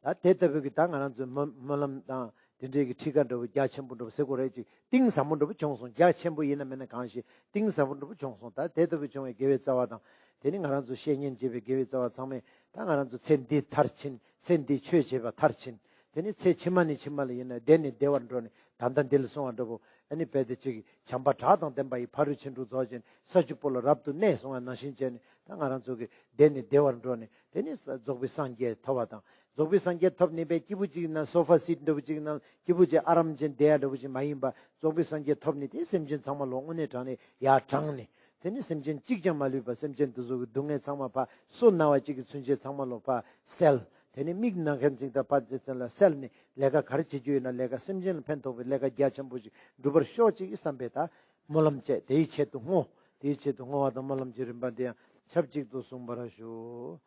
ད་དེ་ལྟ་བུའི་གི་ད་ང་རང་ཚོའི་སྨོན་སྨོན་ལམ་དང་དེ་འདྲའི་གི་ཁྲི་ཀ་འདྲ་བོ་རྒྱ་ཆེན་པོ་འདྲ་བོ་ཟེར་དགོས་རེད། ཅིག་གཏིང་ཟབ་མོ་འདྲ་བོ་བྱུང་སོང་། རྒྱ་ཆེན་པོ་ཡིན་ན་མིན་ན་གང་ཞིག་གཏིང་ཟབ་མོ་འདྲ་བོ་བྱུང་སོང་། ད་དེ་ལྟ་བུའི་བྱུང་བའི་དགེ་བའི་རྩ་བ་དང་། དེ་ནི་ང་རང་ཚོ་བཤེས་གཉེན་བྱེད་པའི་དགེ་བའི་རྩ་བ་ཚང་མས་ད་ང་རང་ཚོ་ཚེ་འདི་མཐར་ཕྱིན། ཚེ་འདིའི་ཆོས་བྱེད་པ་མཐར་ཕྱིན། དེ་ནི་ཚེ་ཕྱི་མ་ནས་ཕྱི་མ་ལ་ཡིན་ན་བདེ་ནས་བདེ་བར་འགྲོ་ནས་ད་ལྟ་འདི་ལ་སོང་བ་འདྲ་བོ། ཨ་ནི་རྦད་དེ་ཅིག་བྱམས་པ་བྲག་དང་ལྡན་པ་ཡི་ཕ་རོལ་ཕྱིན་དྲུག་རྫོགས་ཤིང་ས་བཅུ་པོ་ལ་རབ་ཏུ་གནས་གསུངས་པ་ནང་བཞིན་བྱས་ནས་ད་ང་རང་ཚོ་གི་བདེ་ནས་བདེ་བར་འགྲོ་ནས་དེ་ནི་རྫོགས་པའི་སངས་རྒྱས་ཐོབ་པ་དང་། རྫོགས་པའི་སངས་རྒྱས་ཐོབ་ནས་པའི་སྐྱིད་པོ་ཅིག་ན་སོ་ཕ་སིཊ་འདྲ་བོ་ཅིག་ན་སྐྱིད་པོ་ཅིག་ཨ་རམ་ཅན་བསྡད་ཡ་འདྲ་བོ་ཅིག་མ་ཡིན་པ། རྫོགས་པའི་སངས་རྒྱས་ཐོབ་ནས་དེ་སེམས་ཅན་ཚང་མ་ལོ་དངོས་གནས་དྲང་ནས་ཡར་དྲངས་ནས་དེ་ནི་སེམས་ཅན་གཅིག་ཀྱང་མ་ལུས་པ། སེམས་ཅན་དེ་ཚོ་གི་སྡུག་བསྔལ་ཚང་མ་ཕར་སོ་ན་བ་གཅིག་གི་ཚུན་ཆད་ཚང་མ་ལོ་ཕར་སེལ། དེ་ནི་མིག་ན་མཁན་ཅིག་དང་ཕར་ཅིག་ཚུན་ལ་སེལ་ནས་ལས་ཀ་ག་རེ་བྱེད་རྒྱུ་ཡིན་ན་ལས་ཀ་སེམས་ཅན་ལ་ཕན་ཐོགས་པའི་ལས་ཀ་རྒྱ་ཆེན་པོ་ཞིག་འགྲུབ་པར་ཤོག་ཅིག་བསམ་པའི་ད་སྨོན་ལམ་བཅས། དེའི་ཆེད་དུ་བསྔོ། དེའི་ཆེད་དུ་བསྔོ་བ་དང་སྨོན་ལམ་གྱི་རིམ་པ་འདི་ཡང་ཆབས་ཅིག་ཏུ་གསུངས་པར་ཞུ།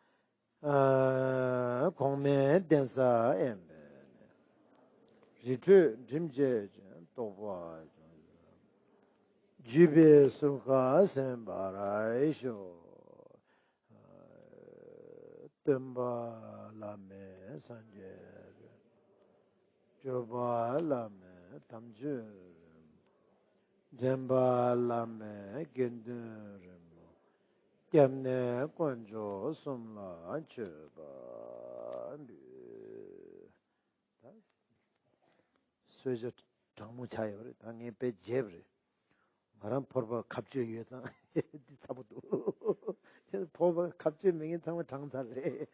ཨ། གོང་མའི་གདན་ས་དབེན་པའི་གནས། རི་ཁྲོད་འགྲིམ་བྱེད་ཅིང་རྟོགས་པ་ཆུང་། བརྒྱུད་པའི་ཟུར་ཁ་གསན་པར་ཞུ། སྟོན་པ་བླ་མེད་སངས་རྒྱས་རོལ། སྐྱོབ་པ་བླ་མེད་དམ་ཆོས་རོལ་མོ། འདྲེན་པ་བླ་མེད་དགེ་འདུན་རོལ་མོ། སྐྱབས་གནས་དཀོན་མཆོག་གསུམ་ལ་མཆོད་པ་འབུལ། ད་གསོལ་ཇ་གྲང་མོ་ཆགས་ཡོད་རེད། ད་ངས་དཔེ་བརྗེད་པ་རེད། ང་རང་ཕོར་པ་ཁ་གཅོད་ཡོད་ཙང་འདི་ཚ་པོ་འདུག་ཕོར་པ་ཁ་གཅོད་མེད་མཁན་ཚང་མ་གྲང་ཚར་རེད།